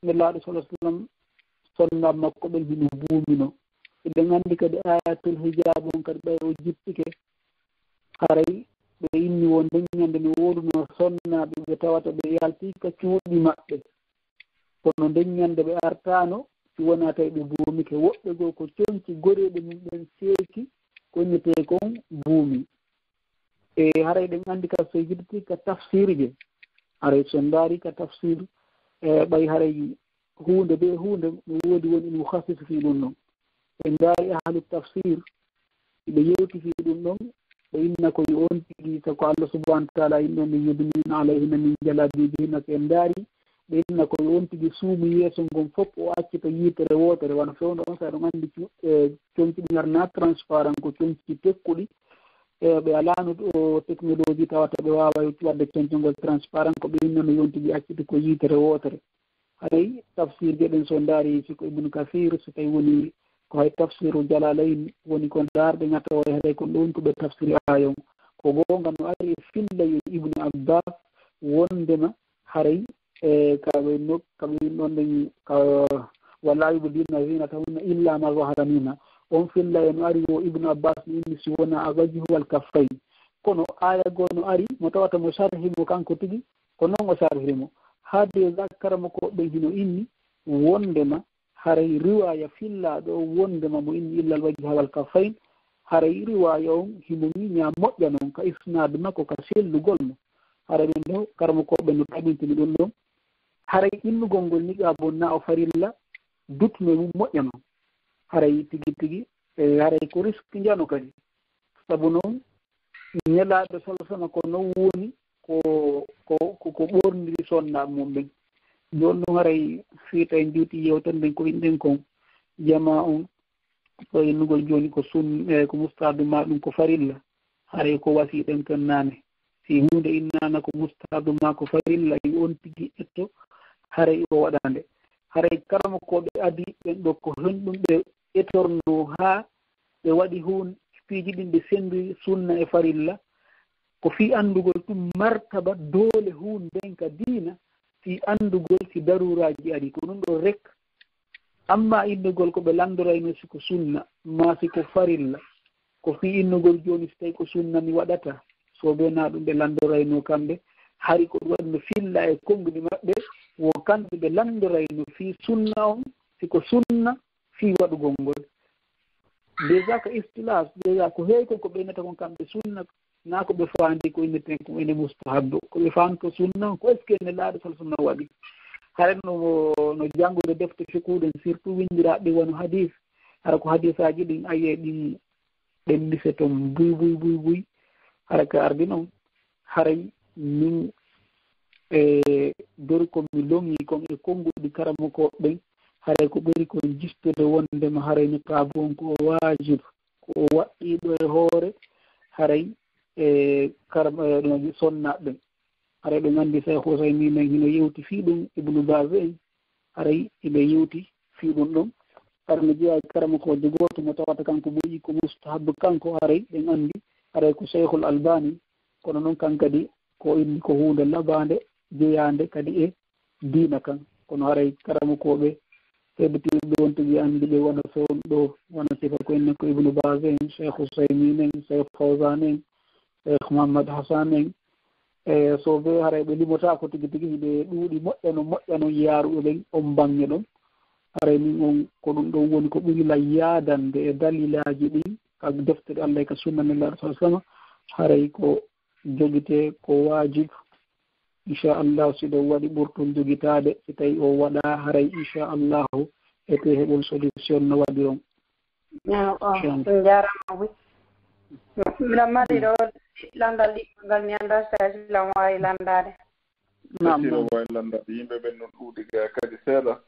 Nelaaɗo sallallahu alaihi wasallam, sonnaaɓe makko ɓen hino buumino. Eɗen anndi kadi aayatul hijaab on kadi ɓay o jippike, haray ɓe inni won nden ñande no woodunoo sonnaaɓe ɓe tawata ɓe yaltii ka cuuɗi maɓɓe. Kono nden ñande ɓe artaano, si wonaa tawi ɓe buumike. Woɓɓe goo ko conci goreeɗe mum ɓen seeki, ko innetee kon buumi. E haray ɗen anndi ka so yidti ka tafsir je. Haray so ndaari ka tafsir, e ɓay haray huunde be huunde no woodi won ino mukhassis fii ɗum ɗon. En ndaari ahlu tafsir, ɓe yewti fii ɗum ɗon, ɓe inna ko yo on tigi, so ko Allah subhanahu wa ta'ala inno, "Yudnina alayhinna min jalabibihinna." So en ndaari, ɓe inna ko yo on tigi suumu yeeso ngon fof, o accita yiitere wootere, wano fewndo on, so aɗon anndi cu-, e, conci ɗi ngarna transparent, ko conci tekkuɗi, e, ɓe alaano o technologie tawata ɓe waawa waɗde conco ngol transparent, ko ɓe inna no yo on tigi accita ko yiitere wootere. Haray tafsir je ɗen so ndaari, si ko Ibnu Kasir, so tawi woni ko hay tafsiru Jalalayn woni ko ndaarɗen a tawa haray ko ɗon ko ɓe tafsiri aaya on. Ko goonga no ari e filla yo Ibnu Abbas wondema haray, e, ka ɓe no-, ka ɓe ɗon ɗen ka, "Wala yubdina zinatahunna illa ma zahara minha." On filla e no ari wo Ibnu Abbas no inni si wona a wajhu wal kaffayn. Kono aaya goo no ari mo tawata mo sharhi mo kanko tigi, ko non o sharhiri mo. Haa déjà karamokooɓe ɓen hino inni wondema haray riwaaya fillaaɗo o wondema mo inni illal wajhi wal kaffayn, haray riwaaya on himo ŋiñaa moƴƴa non ka isnaad makko ka sellugol mo. Haray ɗum ɗo karamokooɓe no tabintini ɗum ɗon. Haray innugol ngol niqaab on na o farilla, doute no e mum moƴƴa non. Haray tigi tigi, e haray ko risque njano kadi. Sabu non, Nelaaɗo sallallahu alaihi wasallam ko non woni ko, ko, ko, ko ɓorniri sonnaaɓe mum ɓen. Jooni ɗum haray fii tawi njuuti yewtere nden ko inɗen kon, jamaa on, ko innugol jooni ko sun-, e, ko mustahabu maa ɗum ko farilla. Haray ko wasiɗen ton naane. Si huunde innaama ko mustahabu maa ko farilla, yo on tigi etto, haray o waɗa nde. Haray karamokooɓe adii ɓen ɗo ko honɗum ɓe etornoo haa ɓe waɗi huun-, piiji ɗin ɓe senndiri sunna e farilla, ko fii anndugol tun martaba doole huun nden ka diina, fii anndugol si daruuraaji ari, ko ɗum ɗo rek. Amma innugol ko ɓe lanndorayno si ko sunna, maa si ko farilla, ko fii innugol jooni si tawi ko sunna mi waɗata, so ɓe na ɗum ɓe lanndorayno kamɓe, hari ko ɗum waɗi no filla e konguɗi maɓɓe, wo kamɓe ɓe lanndorayno fii sunna on, si ko sunna, fii waɗugol ngol. Déjà ko istilah, déjà ko heewi kon ko ɓe innata kon kamɓe sunna, na ko ɓe faandi ko inneten ko ene mustahabbu. Ko ɓe faandi ko sunna, ko est-ce que Nelaaɗo sallallahu alaihi wasallam waɗi? Hara no, no janngude defte fiqhu ɗen, surtout winndiraaɗe wano hadis. Hara ko hadisaaji ɗin aye ɗin ɓennise ton buy, buy, buy, buy. Hara ka ardi non, haray min, e, ɓuri ko mi loŋi kon e konnguɗi karamokooɓe ɓen, haray ko ɓuri kon jistude wondema haray niqaabu on ko waajib, ko o waɗɗii ɗo e hoore, haray, e, karam-, e, ɗum sonnaaɓe ɓen. Haray ɗum anndi Seex Usaymiin en hino yewti fii ɗum, Ibnu Baaz en, haray iɓe yewti fii ɗum ɗon. Hara no jeyaa e karamokoojo gooto mo tawata kanko mo yi'i ko mustahabbu kanko, haray ɗen anndi, haray ko Seykhul Albani, kono non kan kadi ko inni ko huunde labaande, jeyaande kadi e diina kan. Kono haray karamokooɓe heɓitiiɓe wontuɓe annduɓe wona fewndo ɗo, wona sifa ko inna ko Ibnu Baaz en, Seyikh Usaymiin en, Seyikh Fawzaan en, Seyikh Muhammad Hasan en, e so ɓe haray ɓe limotaako tigi tigi, hiɓe ɗuuɗi moƴƴa non, moƴƴa non yaaruɓe ɓen on baŋŋe ɗon. Haray min on ko ɗum ɗon woni ko ɓuri lan yaadande e dalilaaji ɗin ka deftere Allah e ka sunna Nelaaɗo sallallahu alaihi wasallam. Haray ko jogitee ko waajib. Inchallahu, si ɗon waɗi ɓurtun jogitaade, si tawi o waɗa haray inchallahu, ete heɓon solution no waɗiron. Inchallah. On njaaraama wi. Miɗo mari ɗo landal ɗiɗɗo ngal, mi anndaa si tawi lan waawi landaade. Naam, naam. Waawi landaade yimɓe ɓen non ɗuuɗi ga kadi seeɗa.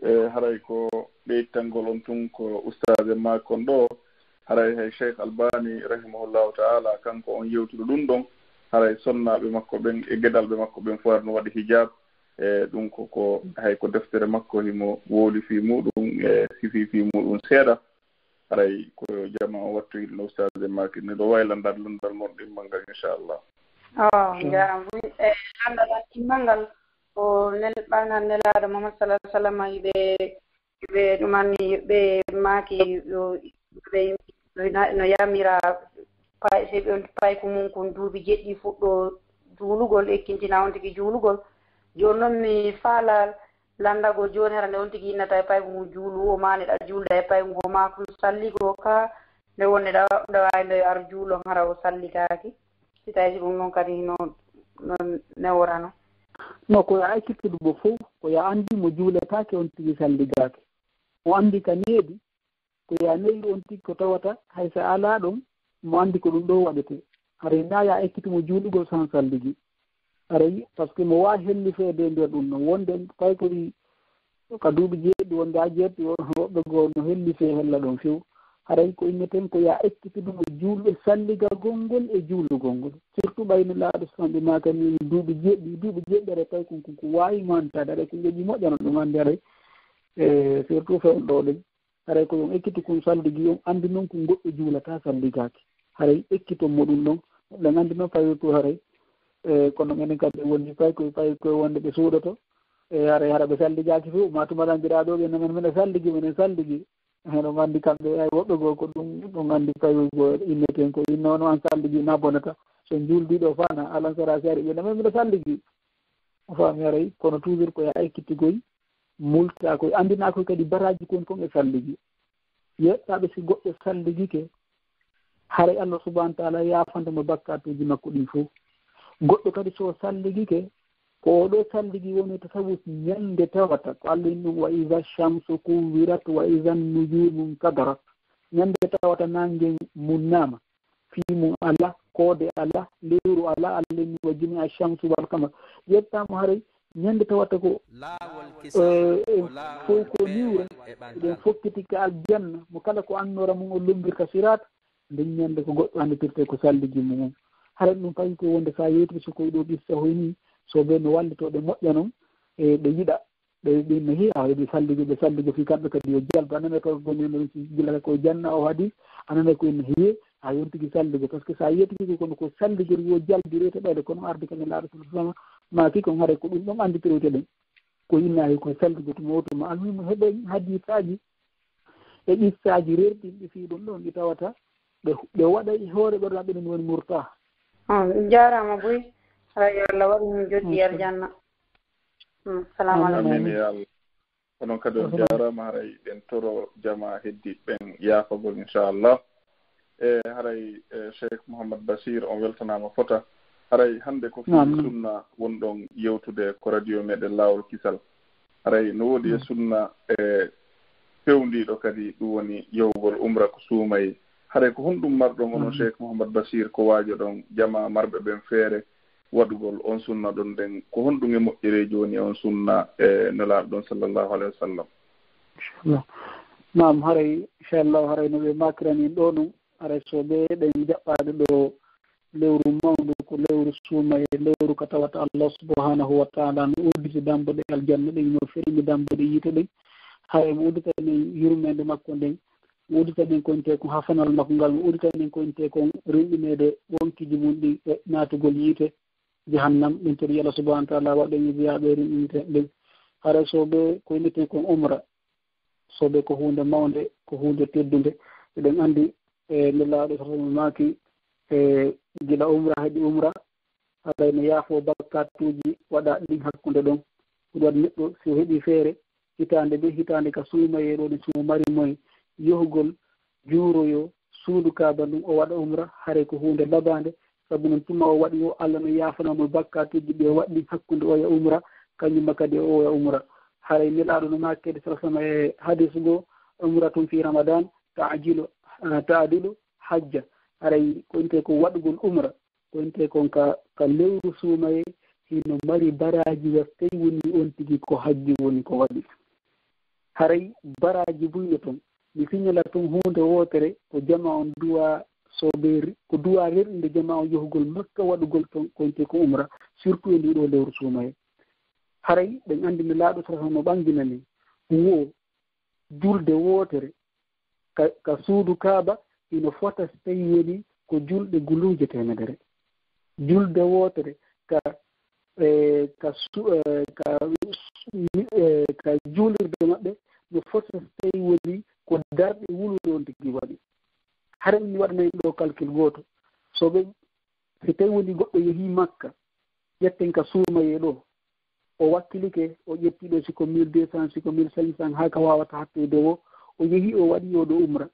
E haray ko ɓeytangol on tun ko ustaade makko on ɗo, haray hay Cheikh Albani rahimahullahu ta'ala, kanko on yewtuɗo ɗum ɗon, haray sonnaaɓe makko ɓen e geɗalɓe makko ɓen fof no waɗi hijab, e ɗum ko, ko hay ko deftere makko himo wowli fii muɗum, e sifi fii muɗum seeɗa. Haray ko jamaa on wattu yiɗno ustaade makko, ne ɗo waawi landaade landal mon ɗimmal ngal, inchallah. O, njaaraama. E landal an ɗimmal ngal, ko nel-, ɓangal Nelaaɗo Muhammad sallallahu alaihi wasallam, yiɓe Ɓe ɗumanni, ɓe maaki yo, ɓe no, no yamira pay-, se ɓe on payku mum kun duuɓi jeɗɗi fuɗɗo juulugol, ekkintina on tigi juulugol. Jooni noon mi faalaa lanndagol jooni hara nde on tigi innata e payku ngun juulu, o maani ɗa juulda e payku ngun, o maa kun salligoo ka nde wonde ɗa, ɗa waawi nde ar juulon hara o salligaaki. Si tawi si ɗum noon kadi no, no neworano. No, ko yo a ekkitu ɗum fof, ko yo a anndi mo juuletaake on tigi salligaaki. O anndi ka needi, ko yo a newi on tigi ko tawata hay so a alaa ɗon, mo anndi ko ɗum ɗo waɗetee. Haray na yo a ekkitu mo juulugol san salligi. Haray, parce que mo waawi hellifeede e nder ɗum noon, wonde paykoy ka duuɓi jeeɗiɗi, wonde a jeeɗiɗi, o, woɓɓe goo no hellifee hella ɗon few. Haray ko inneten ko yo a ekkitu ɗum e juulde salligagol ngol e juulugol ngol. Surtout ɓay Nelaaɗo sallam ɓe maaka ni duuɓi jeeɗiɗi, duuɓi jeeɗiɗi aray paykoy kun ko waawi mantaade, aray ko ɓe ƴeewi moƴƴano ɗum anndi aray. E surtout fewndo ɗen. Haray ko on ekkitu kun salligi, on anndi noon kun goɗɗo juulataa salligaaki. Haray ekkiton mo ɗum ɗon. Eɗen anndi noon paykoy haray, e, kono menen kadi woni paykoy, paykoy wonde ɓe suuɗoto. E, haray hara ɓe salligaaki few, maa tuma ɗan mbiɗa ɗo ɓe no men, minen salligi, minen salligi. Heno anndi kamɓe, ay woɓɓe goo ko ɗum, ɗum anndi paykoy goo inneten ko inno no an salligi na bonata. So juuldi ɗo fana, alan sara si ari ɓe no men mbiɗa salligi. O faami haray, kono toujours ko yo a ekkitu koy, multa koy, anndina koy kadi baraaji kon kon e salligi. Yettaaɓe si goɗɗo salligike, haray Allah subhanahu wa ta'ala yaafande mo bakkaatuuji makko ɗin fof. Goɗɗo kadi so salligike, ko o ɗo salligi woni tasawuf ñande tawata, ko Allah inni ɗum, "Wa iza shamsu kuwwirat, wa iza nujumu nkadarat." Ñande tawata nange munnaama. Fii mum alaa, koode alaa, lewru alaa, Allah inni, "Wa jumi a shamsu wal qamar." Yettaama haray, ñande tawata ko, eh, fof ko niwre, eɗen fokkiti ka aljanna, mo kala ko annora mum o lummbirta siraat, nden ñande ko goɗɗo annditirte ko salligi mum on. Haray ɗum fayi ko wonde so a yewtiri so koye ɗo qissa hoyni, so ɓe no wallitoo ɓe moƴƴa non, e ɓe yiɗa. Ɓe, ɓe no heewi, a heɓi salligo, ɓe salligo fii kamɓe kadi yo jalba. A nanay ko goni no gila ko janna o hadi, a nanay ko ene heewi, a yontigi salligo. Parce que so a yettigi ko kono ko salligol yo jalbi rewte ɓayde kono arde ka Nelaaɗo sallallahu alaihi wasallam, ma ki kon haray ko ɗum ɗon anditirowte ɗen. Ko inna he ko salligo tuma o tuma. Almuhimu heɓen hadisaaji e qissaaji rerɗinɗi fii ɗum ɗon ɗi tawata ɓe, ɓe waɗa e hoore ɓerɗe maɓɓe ɗum woni murta. On jaaraama buy. Haray yo Allah waɗu min joddi aljanna. Hmm, salamu alaikum. Amin ya Allah. Onon kadi on jaaraama, haray ɗen toro jama heddi ɓen yaafagol, inchallah. E haray, e, Cheikh Mouhammad Bachir, on weltanaama fota. Haray hannde ko fii sunna wonɗon yewtude ko radio meɗen Laawol Kisal. Haray no woodi e sunna, e, fewndiiɗo kadi, ɗum woni yahugol umra ko suumayee. Haray ko honɗum marɗon onon Cheikh Mouhammad Bachir, ko waajoɗon jama marɓe ɓen feere waɗugol on sunna ɗon ɗen, ko honɗum e moƴƴereeji woni e on sunna e Nelaaɗo ɗon sallallahu alaihi wasallam? Inchallah. Naam, haray, inchallah, haray no ɓe maakirani en ɗo non, haray so ɓe ɗen jaɓɓaade ɗo lewru mawndu, ko lewru suumayee, lewru ka tawata Allah subhanahu wa ta'ala no udditi dambuɗe aljanna ɗen, no fermi dambuɗe yiite ɗen. Haray mo uddita en yurmeende makko nden, mo uddita en ko intee kon hafanal makko ngal, mo uddita en ko intee kon rinɗineede wonkiiji mum ɗin e naatugol yiite jahannam. Min tori Allah subhanahu wa ta'ala waɗen e jiyaaɓe rinɗinteeɓe ɓen. Haray so ɓe ko inneten kon umra, so ɓe ko huunde mawnde, ko huunde teddunde. Eɗen anndi, e, Nelaaɗo sallallahu alaihi wasallam maaki, e, gila umra heɓi umra, haray no yaafoo bakkaatuuji waɗaaɗi ɗin hakkunde ɗon. Ɗum waɗi neɗɗo si o heɓi feere, hitaande be hitaande ka suumayee ɗo ɗin, si mo mari moyen yahugol juuroyoo suudu Kaaba ndun, o waɗa umra, haray ko huunde labaande. Sabu non tuma o waɗi o, Allah no yaafana mo bakkaatuuji ɗi o waɗi ɗin hakkunde oya umra, kañum ma kadi o oya umra. Haray Nelaaɗo no maaki kadi sallallahu alaihi wasallam e hadiisu goo, "Umratun fi Ramadan ta'jilu, ah, ta'dilu hajja." Haray ko intee ko waɗugol umra, ko intee kon ka, ka lewru suumayee, hino mari baraaji wa so tawi woni on tigi ko hajju woni ko waɗi. Haray baraaji buy no ton. Mi siñala ton huunde wootere, ko jama on duwa sobeeri, ko duwa rerɗinde jama on yahugol Makka waɗugol ton ko intee ko umra, surtout e ndii ɗoo lewru suumayee. Haray ɓen anndi Nelaaɗo sallallahu alaihi wasallam no ɓanginani wo julde wootere ka, ka suudu Kaaba, ino fota so tawi woni ko julɗe guluuje teemedere. Julde wootere ka, e, ka su-, e, ka, e, ka juulirde maɓɓe, no foti so tawi woni ko darɗe wuluure on tigi waɗi. Hara min mi waɗana en ɗo calcul gooto. So ɓe, so tawi woni goɗɗo yehii Makka, ƴetten ka suumayee ɗo, o wakkilike, o ƴetti ɗo siko mille deux cents, siko mille cinq cents, haa ka waawata hattoyde o, o yehii o waɗi o ɗo umra.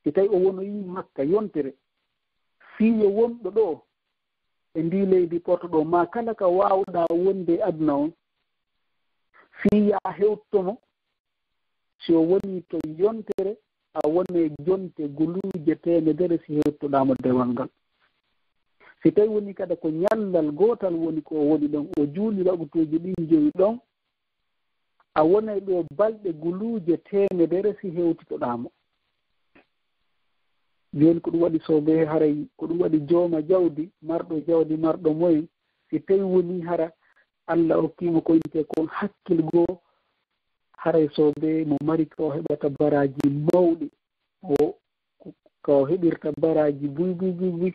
Si tawi o wonoyii Makka yontere, fii yo wonɗo ɗo e ndii leydi Porto ɗo, maa kala ka waawɗaa wonde e aduna on, fii yaa hewtomo, si o wonii to yontere, a wonay jonte guluuje teemedere si hewtoɗaa mo dewal ngal. Si tawi woni kadi ko ñallal gootal woni ko o woni ɗon, o juuli waqtuuji ɗin jowi ɗon, a wonay ɗo balɗe guluuje teemedere si hewtotoɗaa mo. Jooni ko ɗum waɗi soobee, haray ko ɗum waɗi jooma jawdi, marɗo jawdi, marɗo moyen, si tawi woni hara Allah okkii mo ko wiyetee kon hakkil goo, haray soobee mo mari ko o heɓata baraaji mawɗi, o, ko o heɓirta baraaji buy, buy, buy, buy.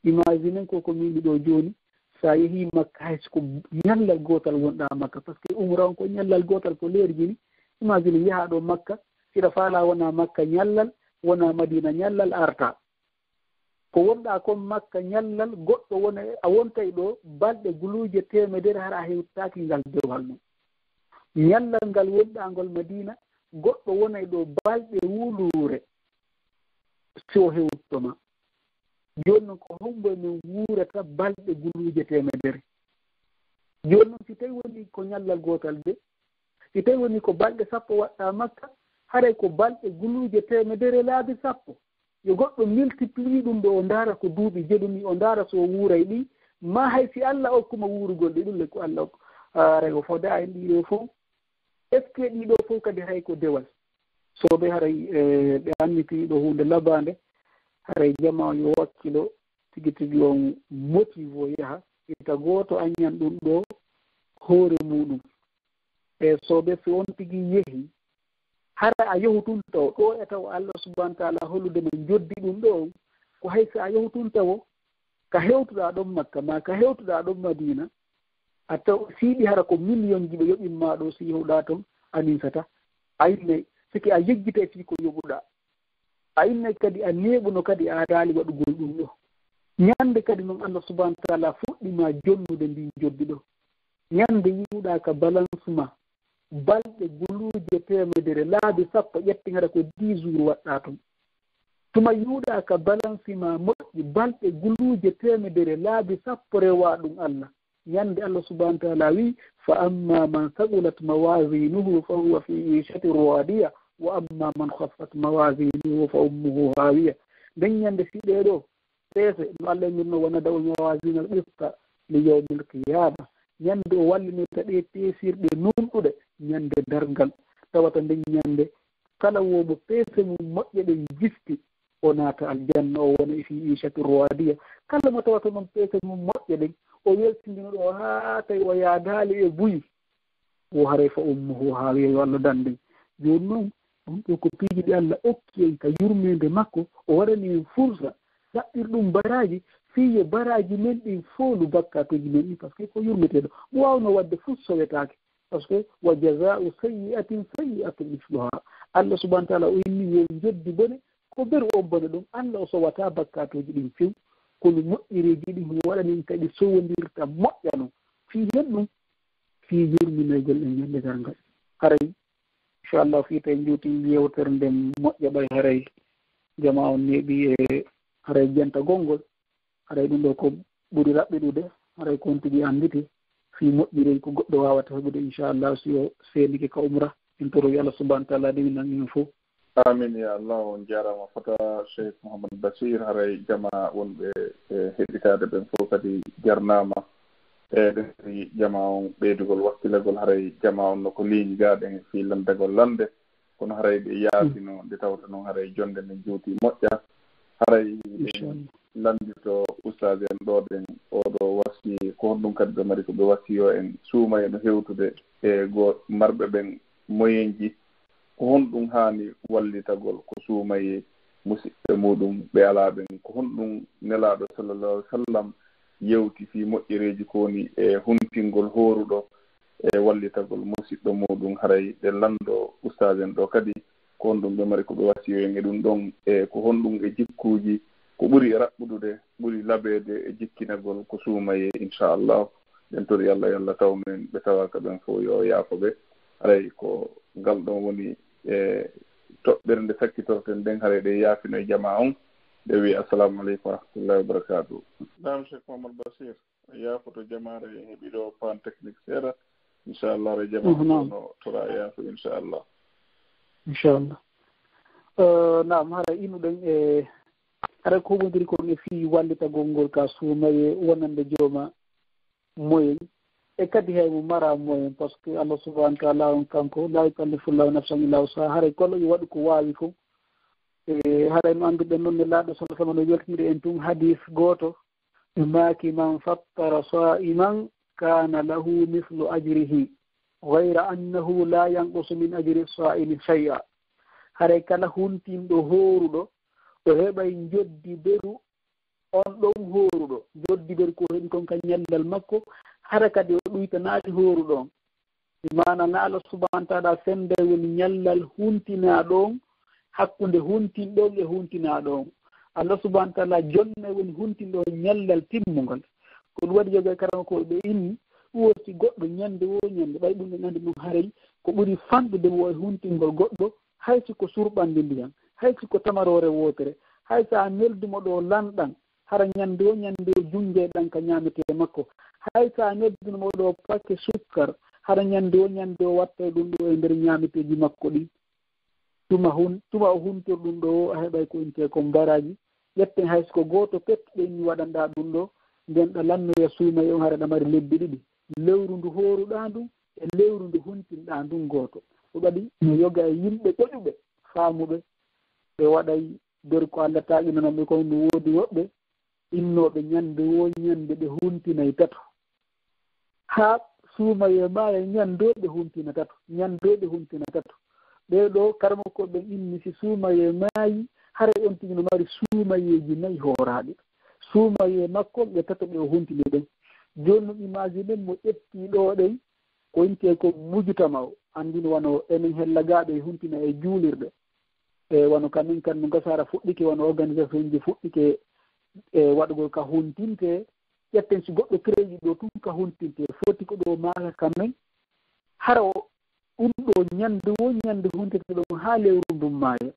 Imagine ko, ko min ɗo jooni, so a yehii Makka, hay so ko ñallal gootal wonɗaa Makka, parce que umra on ko ñallal gootal, ko leerji ni. Imagine yahaa ɗo Makka, siɗa faalaa wonaa Makka ñallal, wonaa Madiina ñallal, arta. Ko wonɗaa kon Makka ñallal, goɗɗo wona, a wontay ɗo balɗe guluuje teemedere, hara a hewtaaki ngal dewal mum. Ñallal ngal wonɗaa ngol Madiina, goɗɗo wonay ɗo balɗe wuluure, si o hewto ma. Jooni non, ko hombo e men wuurata balɗe guluuje teemedere? Jooni non, si tawi woni ko ñallal gootal de, si tawi woni ko balɗe sappo waɗɗaa Makka, haray ko balɗe guluuje teemedere laabi sappo. Yo goɗɗo multiplier ɗum ɗo, o ndaara ko duuɓi jeɗumi, o ndaara so o wuuray ɗi, maa hay si Allah okkuma wuurugol ɗi, ɗum le ko Allah okku-, haray o fodaa en ɗii ɗoo fow. Est-ce que ɗii ɗoo fow kadi hay ko dewal? Soobee, haray, e, ɓe annitii ɗo huunde labaande, haray jamaa yo wakkilo tigi tigi, on motive o yaha, ita gooto aññan ɗum ɗo hoore muuɗum. E soobee, si on tigi yehi, hara a yahu tun taw, ɗo e taw Allah subhanahu wa ta'ala hollude ma njoddi ɗum ɗo on, ko hay si a yahu tun tawo, ka hewtuɗaa ɗon Makka, maa ka hewtuɗaa ɗon Madiina, a taw, siiɗi hara ko million ji ɓe yoɓin ma ɗo, si yahuɗaa ton, a ninsata. A innay, siki a yejjitay fii ko yoɓuɗaa. A innay kadi a neeɓuno kadi a aadaali waɗugol ɗum ɗo. Ñande kadi non Allah subhanahu wa ta'ala fuɗɗi ma jonnude ndin njoddi ɗo. Ñande yi'uɗaa ka balance ma, balɗe guluuje teemedere laabi sappo, ƴetti hara ko dix jours waɗɗaa ton. Tuma yi'uɗaa ka balance ma moƴƴi, balɗe guluuje teemedere laabi sappo rewaa ɗum Allah. Ñande Allah subhanahu wa ta'ala wi, "Fa amma man saqulat mawazinuhu fa huwa fi ishatin radiya, wa amma man khaffat mawazinuhu fa ummuhu hawiya." Nden ñande si ɗee ɗoo peese, no Allah innirno, "Wa nada'u mawazinal qista li yawmil qiyama." Ñande o wallinirta ɗee peesirɗe nunɗuɗe, ñande darngal. Tawata nden ñande, kala wo mo peese mum moƴƴe ɗen jifti, o naata aljanna, o wona e fii iishatin radiya. Kala mo tawata non peese mum moƴƴe ɗen, o weltindino ɗo haa tawi o yaadaali e buy, wo haray fa ummuhu hawiya, yo Allah dandu. Jooni non, ɗum ɗo ko piiji ɗi Allah okki en ka yurmeende makko, o waɗani en fursa, ɗaɓɓir ɗum baraaji, fii yo baraaji men ɗin foolu bakkaatuuji men ɗin, parce que ko yurmeteeɗo. Mo waawno waɗde fof sowetaake, parce que, "Wa jazaa'u sayyi'atin sayyi'atun misluha." Allah subhanahu wa ta'ala o inni, wo njoddi bone, ko beru on bone ɗum. Allah o sowata bakkaatuuji ɗin few, kono moƴƴereeji ɗin, mo waɗani en kadi sowondirta moƴƴa non. Fii hen ɗum, fii yurminoygol en ñande darngal. Haray, inchallah, fii tawi njuuti yewtere nden moƴƴa, ɓay haray jamaa on neeɓi e haray jentagol ngol. Haray ɗum ɗo ko ɓuri raɓɓiɗude, haray ko on tigi annditi fii moƴƴireeji ko goɗɗo waawata heɓude, inchallah, si o seenike ka umra. En torowi Allah subhanahu wa ta'ala dewinan en fof. Amin ya Allah, on jaaraama fota Cheikh Mouhammad Bachir, haray jamaa wonɓe e heɗitaade ɓen fof kadi jarnaama. E ɗen kadi jamaa on ɓeydugol wakkilagol, haray jamaa on no ko liiñi gaa ɗen fii lanndagol lannde, kono haray ɓe yaafino nde tawata noon haray jonnde nden juuti moƴƴa. Haray ɗen lanndito ustaas en ɗo ɗen, oɗo wasi ko honɗum kadi ɓe mari ko ɓe wasiyo en, suumayee no hewtude e go marɓe ɓen moyenji, ko honɗum haani wallitagol ko suumayee musiɓɓe muɗum ɓe alaa ɓen, ko honɗum Nelaaɗo sallallahu alaihi wasallam yewti fii moƴƴereeji ko woni e huntingol hooruɗo e wallitagol musiɗɗo muɗum, haray ɗe lanndo ustaas ustaas en ɗo kadi, ko honɗum ɓe mari ko ɓe wasiyoyen e ɗum ɗon, e ko honɗum e jikkuuji ko ɓuri raɓɓudude, ɓuri labeede e jikkinagol ko suumayee, inchallah. Ɗen tori Allah, yo Allah taw men ɓe tawaaka ɓen fof, yo yaafo ɓe. Haray ko ngal ɗon woni e toɓɓere nde sakkitorten nden, haray ɗe yaafino e jamaa on, ɓe wi'i, "Assalamu aleykum wa rahmatullahi wa barakatuh." Naam, Cheikh Mohamed Bachir, yaafoto jamaare, en heɓi ɗo paan technique seeɗa. Inchallah, re jamaare no tora yaafo, inchallah. Inchallah. Eh, naam, hara inuɗen e, hara ko wondiri kon e fii wallitagol ngol ka suumayee wonande jooma moyen, e kadi hay mo mara moyen, parce que Allah subhanahu wa ta'ala on kanko, "La yukallifu Allahu nafsan illa wus'aha", haray kala yo waɗu ko waawi fof. E haray no annduɗen noon, Nelaaɗo sallallahu alaihi wasallam no weltindiri en tun hadis gooto, ɓe maaki, "Man fattara sa'iman kana lahu mithlu ajrihi, ghayra annahu la yanqusu min ajri sa'imi shay'a." Haray kala huntinɗo hooruɗo, o heɓay njoddi beru on ɗon hooruɗo, njoddi beru ko heɓi kon ka ñallal makko, hara kadi o ɗuytanaaki hooruɗo on. Bi maana na Allah subhanahu wa ta'ala fenday woni ñallal huntinaaɗo on, hakkunde huntinɗo on e huntinaaɗo on. Allah subhanahu wa ta'ala jonnay woni huntinɗo on ñallal timmungal. Ko ɗum waɗi, yoga e karamokooɓe ɓe inni, ɗum woni si goɗɗo ñande woo ñande, ɓay ɗum en anndi ɗum haray, ko ɓuri fanɗude mo e huntingol goɗɗo, hay si ko surɓannde ndiyan, hay si ko tamaroore wootere, hay so a neldu mo ɗo lanɗan, hara ñande o ñande o junnjay ɗan ka ñaametee makko, hay so a nelduno mo ɗo pake sukkar, hara ñande o ñande o wattay ɗum ɗo e nder ñaameteeji makko ɗin. Tuma hun-, tuma o huntor ɗum ɗo o, a heɓay ko intee kon baraaji. Ƴetten hay si ko gooto pet ɓe inni waɗanɗaa ɗum ɗo, nden ɗa lannoya suumayee on, hara ɗa mari lebbi ɗiɗi. Lewru ndu hooruɗaa ndun e lewru ndu huntinɗaa ndun gooto. Ko waɗi no yoga e yimɓe ƴoƴuɓe, faamuɓe, ɓe waɗay nder ko Allah taaƴinanoo ɓe kon, no woodi woɓɓe innooɓe ñande woo ñande ɓe huntinay tato. Haa suumayee maaya, ñande o ɓe huntina tato, ñande o ɓe huntina tato. Ɓee ɗoo karamokooɓe ɓen inni si suumayee maayi, haray on tigi no mari suumayeeji nayi hooraaɗi. Suumayee makko ɓe tato ɓe o huntini ɗen. Jooni non imaginen mo ƴettii ɗoo ɗen, ko intee ko mujutama o, anndin wano enen hellagaaɓe e huntina e juulirɗe. E wano kamin kan no gasa hara fuɗɗike, wano organisation ji fuɗɗike e waɗugol ka huntinte, ƴetten si goɗɗo créé ɗo tun ka huntinte, foti ko ɗo maaka kamin, hara o, ɗum ɗo ñande wo ñande huntinte ɗon haa lewru ndun maaya.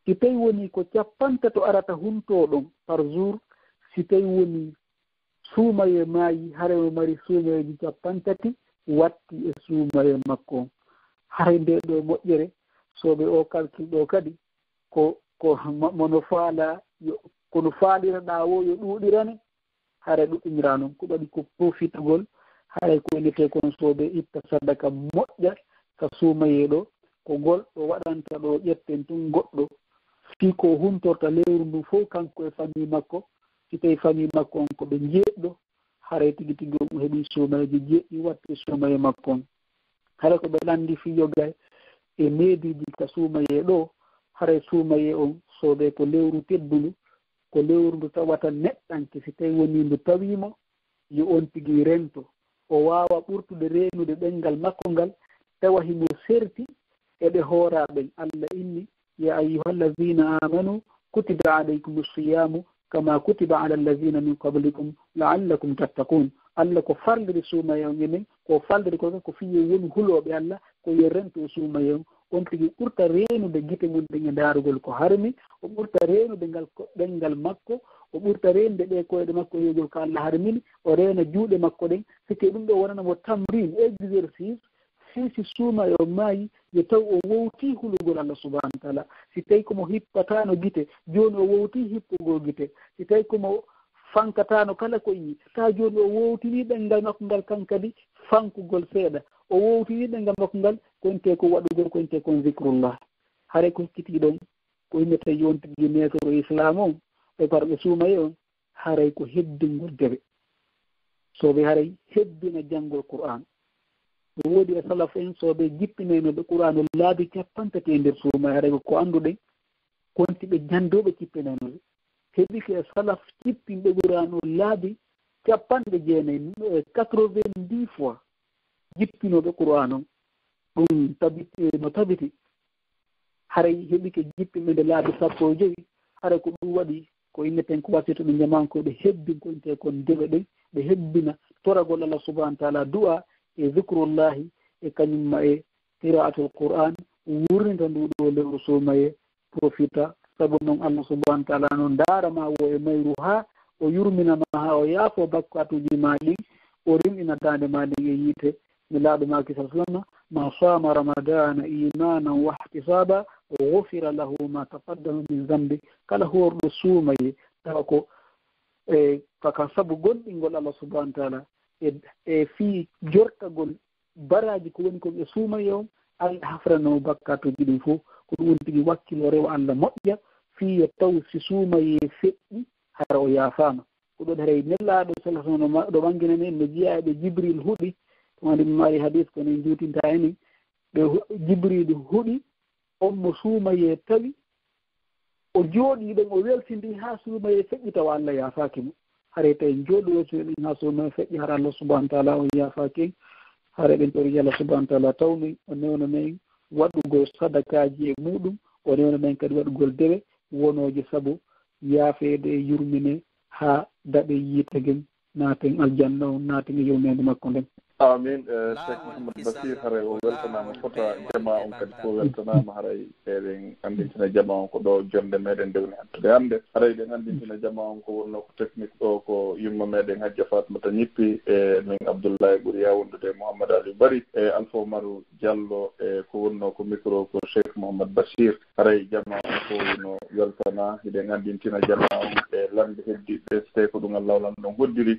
Si tawi woni ko cappantato arata huntoo ɗon par jour, si tawi woni suumayee maayi, haray mo mari suumayeeji cappantati watti e suumayee makko on. Haray ndee ɗoo moƴƴere, soɓe oo calcul ɗoo kadi, ko, ko mo, mo no faalaa, yo, ko no faaliraɗaa woo yo ɗuuɗirane, haray ɗuuɗiniraa non. Ko waɗi ko profitagol, haray ko innetee kon soɓe itta sadaka moƴƴa ka suumayee ɗoo, ko gol ɗo waɗanta ɗoo, ƴetten tun goɗɗo, fii ko huntorta lewru ndun fow kanko e famille makko, si tawi famille makko on ko ɓe jeeɗiɗo, haray tigi tigi on heɓi suumayeeji jeeɗiɗi watti e suumayee makko on. Haray ko ɓe lanndi fii yoga e neediiji ka suumayee ɗoo, haray suumayee on soɓe ko lewru teddundu, ko lewru ndu tawata neɗɗanke, si tawi woni ndu tawii mo, yo on tigi rento. O waawa ɓurtude reenude ɗemngal makko ngal, tawa himo serti e ɓe hooraa ɓen. Allah inni, "Ya ayyuhallazina amanu, kutiba alaykumus siyamu, kama kutiba alallazina min qablikum, la'allakum tattaqun." Allah ko farliri suumayee on e men, ko farliri ko, ko fii yo wonu hulooɓe Allah, ko yo rento suumayee on. On tigi ɓurta reenude gite mun ɗen e ndaarugol ko harmi, o ɓurta reenude ngal ko, ɗemngal makko, o ɓurta reenude ɗee koyɗe makko e yi'ugol ko Allah harmini, o reena juuɗe makko ɗen, sikke ɗum ɗo wonana mo tamrin, exercice, fii si suumayee o maayi, yo taw o wowtii hulugol Allah subhanahu wa ta'ala. Si tawi ko mo hippataano gite, jooni o wowtii hippugol gite. Si tawi ko mo fankataano kala ko yi'i, taa jooni o wowtinii ɗemngal makko ngal kan kadi fankugol seeɗa. O wowtinii ɗemngal makko ngal, ko intee ko waɗugol, ko intee kon zikrullah. Haray ko hikkitii ɗon, ko innetee yo on tigi meetoro Islaam on, e parɓe suumayee on, haray ko hebbingol debe. Soɓe haray hebbina janngol Qur'aan. No woodi e salaf en soɓe jippinaynoɓe Qur'aan o laabi cappantati e nder suumayee, haray ko, ko annduɗen, konti ɓe janndooɓe jippinaynoɓe. Heɓike e salaf jippinɓe Qur'aan o laabi capanɗe jeenayi, e quatre-vingt-dix fois jippinooɓe Qur'aan on. Ɗum tabiti, no tabiti, haray heɓike jippinɓe nde laabi sappo e jowi. Haray ko ɗum waɗi ko inneten ko wasiytuɓe jamaankoɓe hebbinkoyte kon dewe ɗen, ɓe hebbina toragol Allah subhanahu wa taala, du'a e zikrullahi, e kañum ma e qira'atul Qur'an, wurnita ndu ɗo lewru suumaye, profita, sabu non Allah subhanahu wa taala no ndaara ma wo e mayru, haa o yurmina ma, haa o yaafo bakkatuuji ma ɗin, o rimɗina daande ma nden e yiite. Nelaaɗo maaki sallallahu alaihi wasallam, "Man sama ramadana imanan wa ihtisaba, ghufira lahu ma taqaddama min zambi." Kala horɗo suumaye, tawa ko e ka, ka sabu gomɗingol Allah subhanahu wa taala, e, e fii jortagol baraaji ko woni kon e suumaye on, Allah hafrano bakkatuuji ɗin fof. Ko ɗum woni tigi wakkilo rewa Allah moƴƴa, fii yo taw si suumaye feƴƴi, hara o yaafaama. Ko ɗon haray Nelaaɗo sallallahu alaihi wasallam ɗo ɓanngina men, no jeyaa e ɓe Jibril huɗi, ɗum waɗi mi mari hadis, kono en juutinta enen. Ɓe hu-, Jibril huɗi, on mo suumaye tawi o jooɗii ɗon, o weltindii haa suumaye feƴƴi, tawa Allah yaafaaki mo. Haray tawi en jooɗii weltindii ɗon haa suumaye feƴƴi, hara Allah subhanahu wa taala on yaafaaki en. Haray ɗen tori Allah subhanahu wa taala tawni o newna men waɗugol sadakaaji e muɗum, o newna men kadi waɗugol dewe wonooje sabu yaafeede e yurmine haa daɗe yiite gen, naaten aljanna on, naaten e yurmeende makko nden. Amin. Eh, Cheikh Mouhamed Bachir, haray o weltanaama fota, jamaa on kadi fof weltanaama. Haray eɗen anndintina jamaa on ko ɗo jonnde meɗen ndewni hattude hannde. Haray eɗen anndintina jamaa on ko wonnoo ko technique ɗo ko yumma meɗen Hajja Fatmata Ñippi, e min Abdoulaye ɓuri yawundude, Mouhamed Aliou Bari, e Alpha Omarou Diallo, e ko wonnoo ko micro ko Cheikh Mouhamed Bachir. Haray jamaa on fof no weltana, hiɗen anndintina jamaa on e lannde heddiɓe, so tawi ko ɗum Allah o Lanɗo on hoddiri.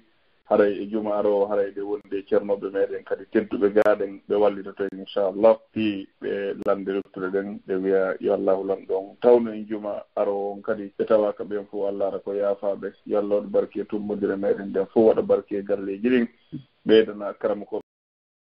Haray e juma aroowo, haray ɓe wondi e ceernooɓe meɗen kadi tedduɓe gaaɗen, ɓe wallitoto en, inchallah, fii ɓe lannde ruttuɗe ɗen, ɓe wiya yo Allahu Lanɗo on tawnu en juma aroowo on kadi, ɓe tawaaka ɓen fof, Allah ara ko yaafaaɓe. Yo Allah waɗu barke e tummbondire meɗen nden fof, waɗa barke e galleeji ɗin, ɓeydana karamokooɓe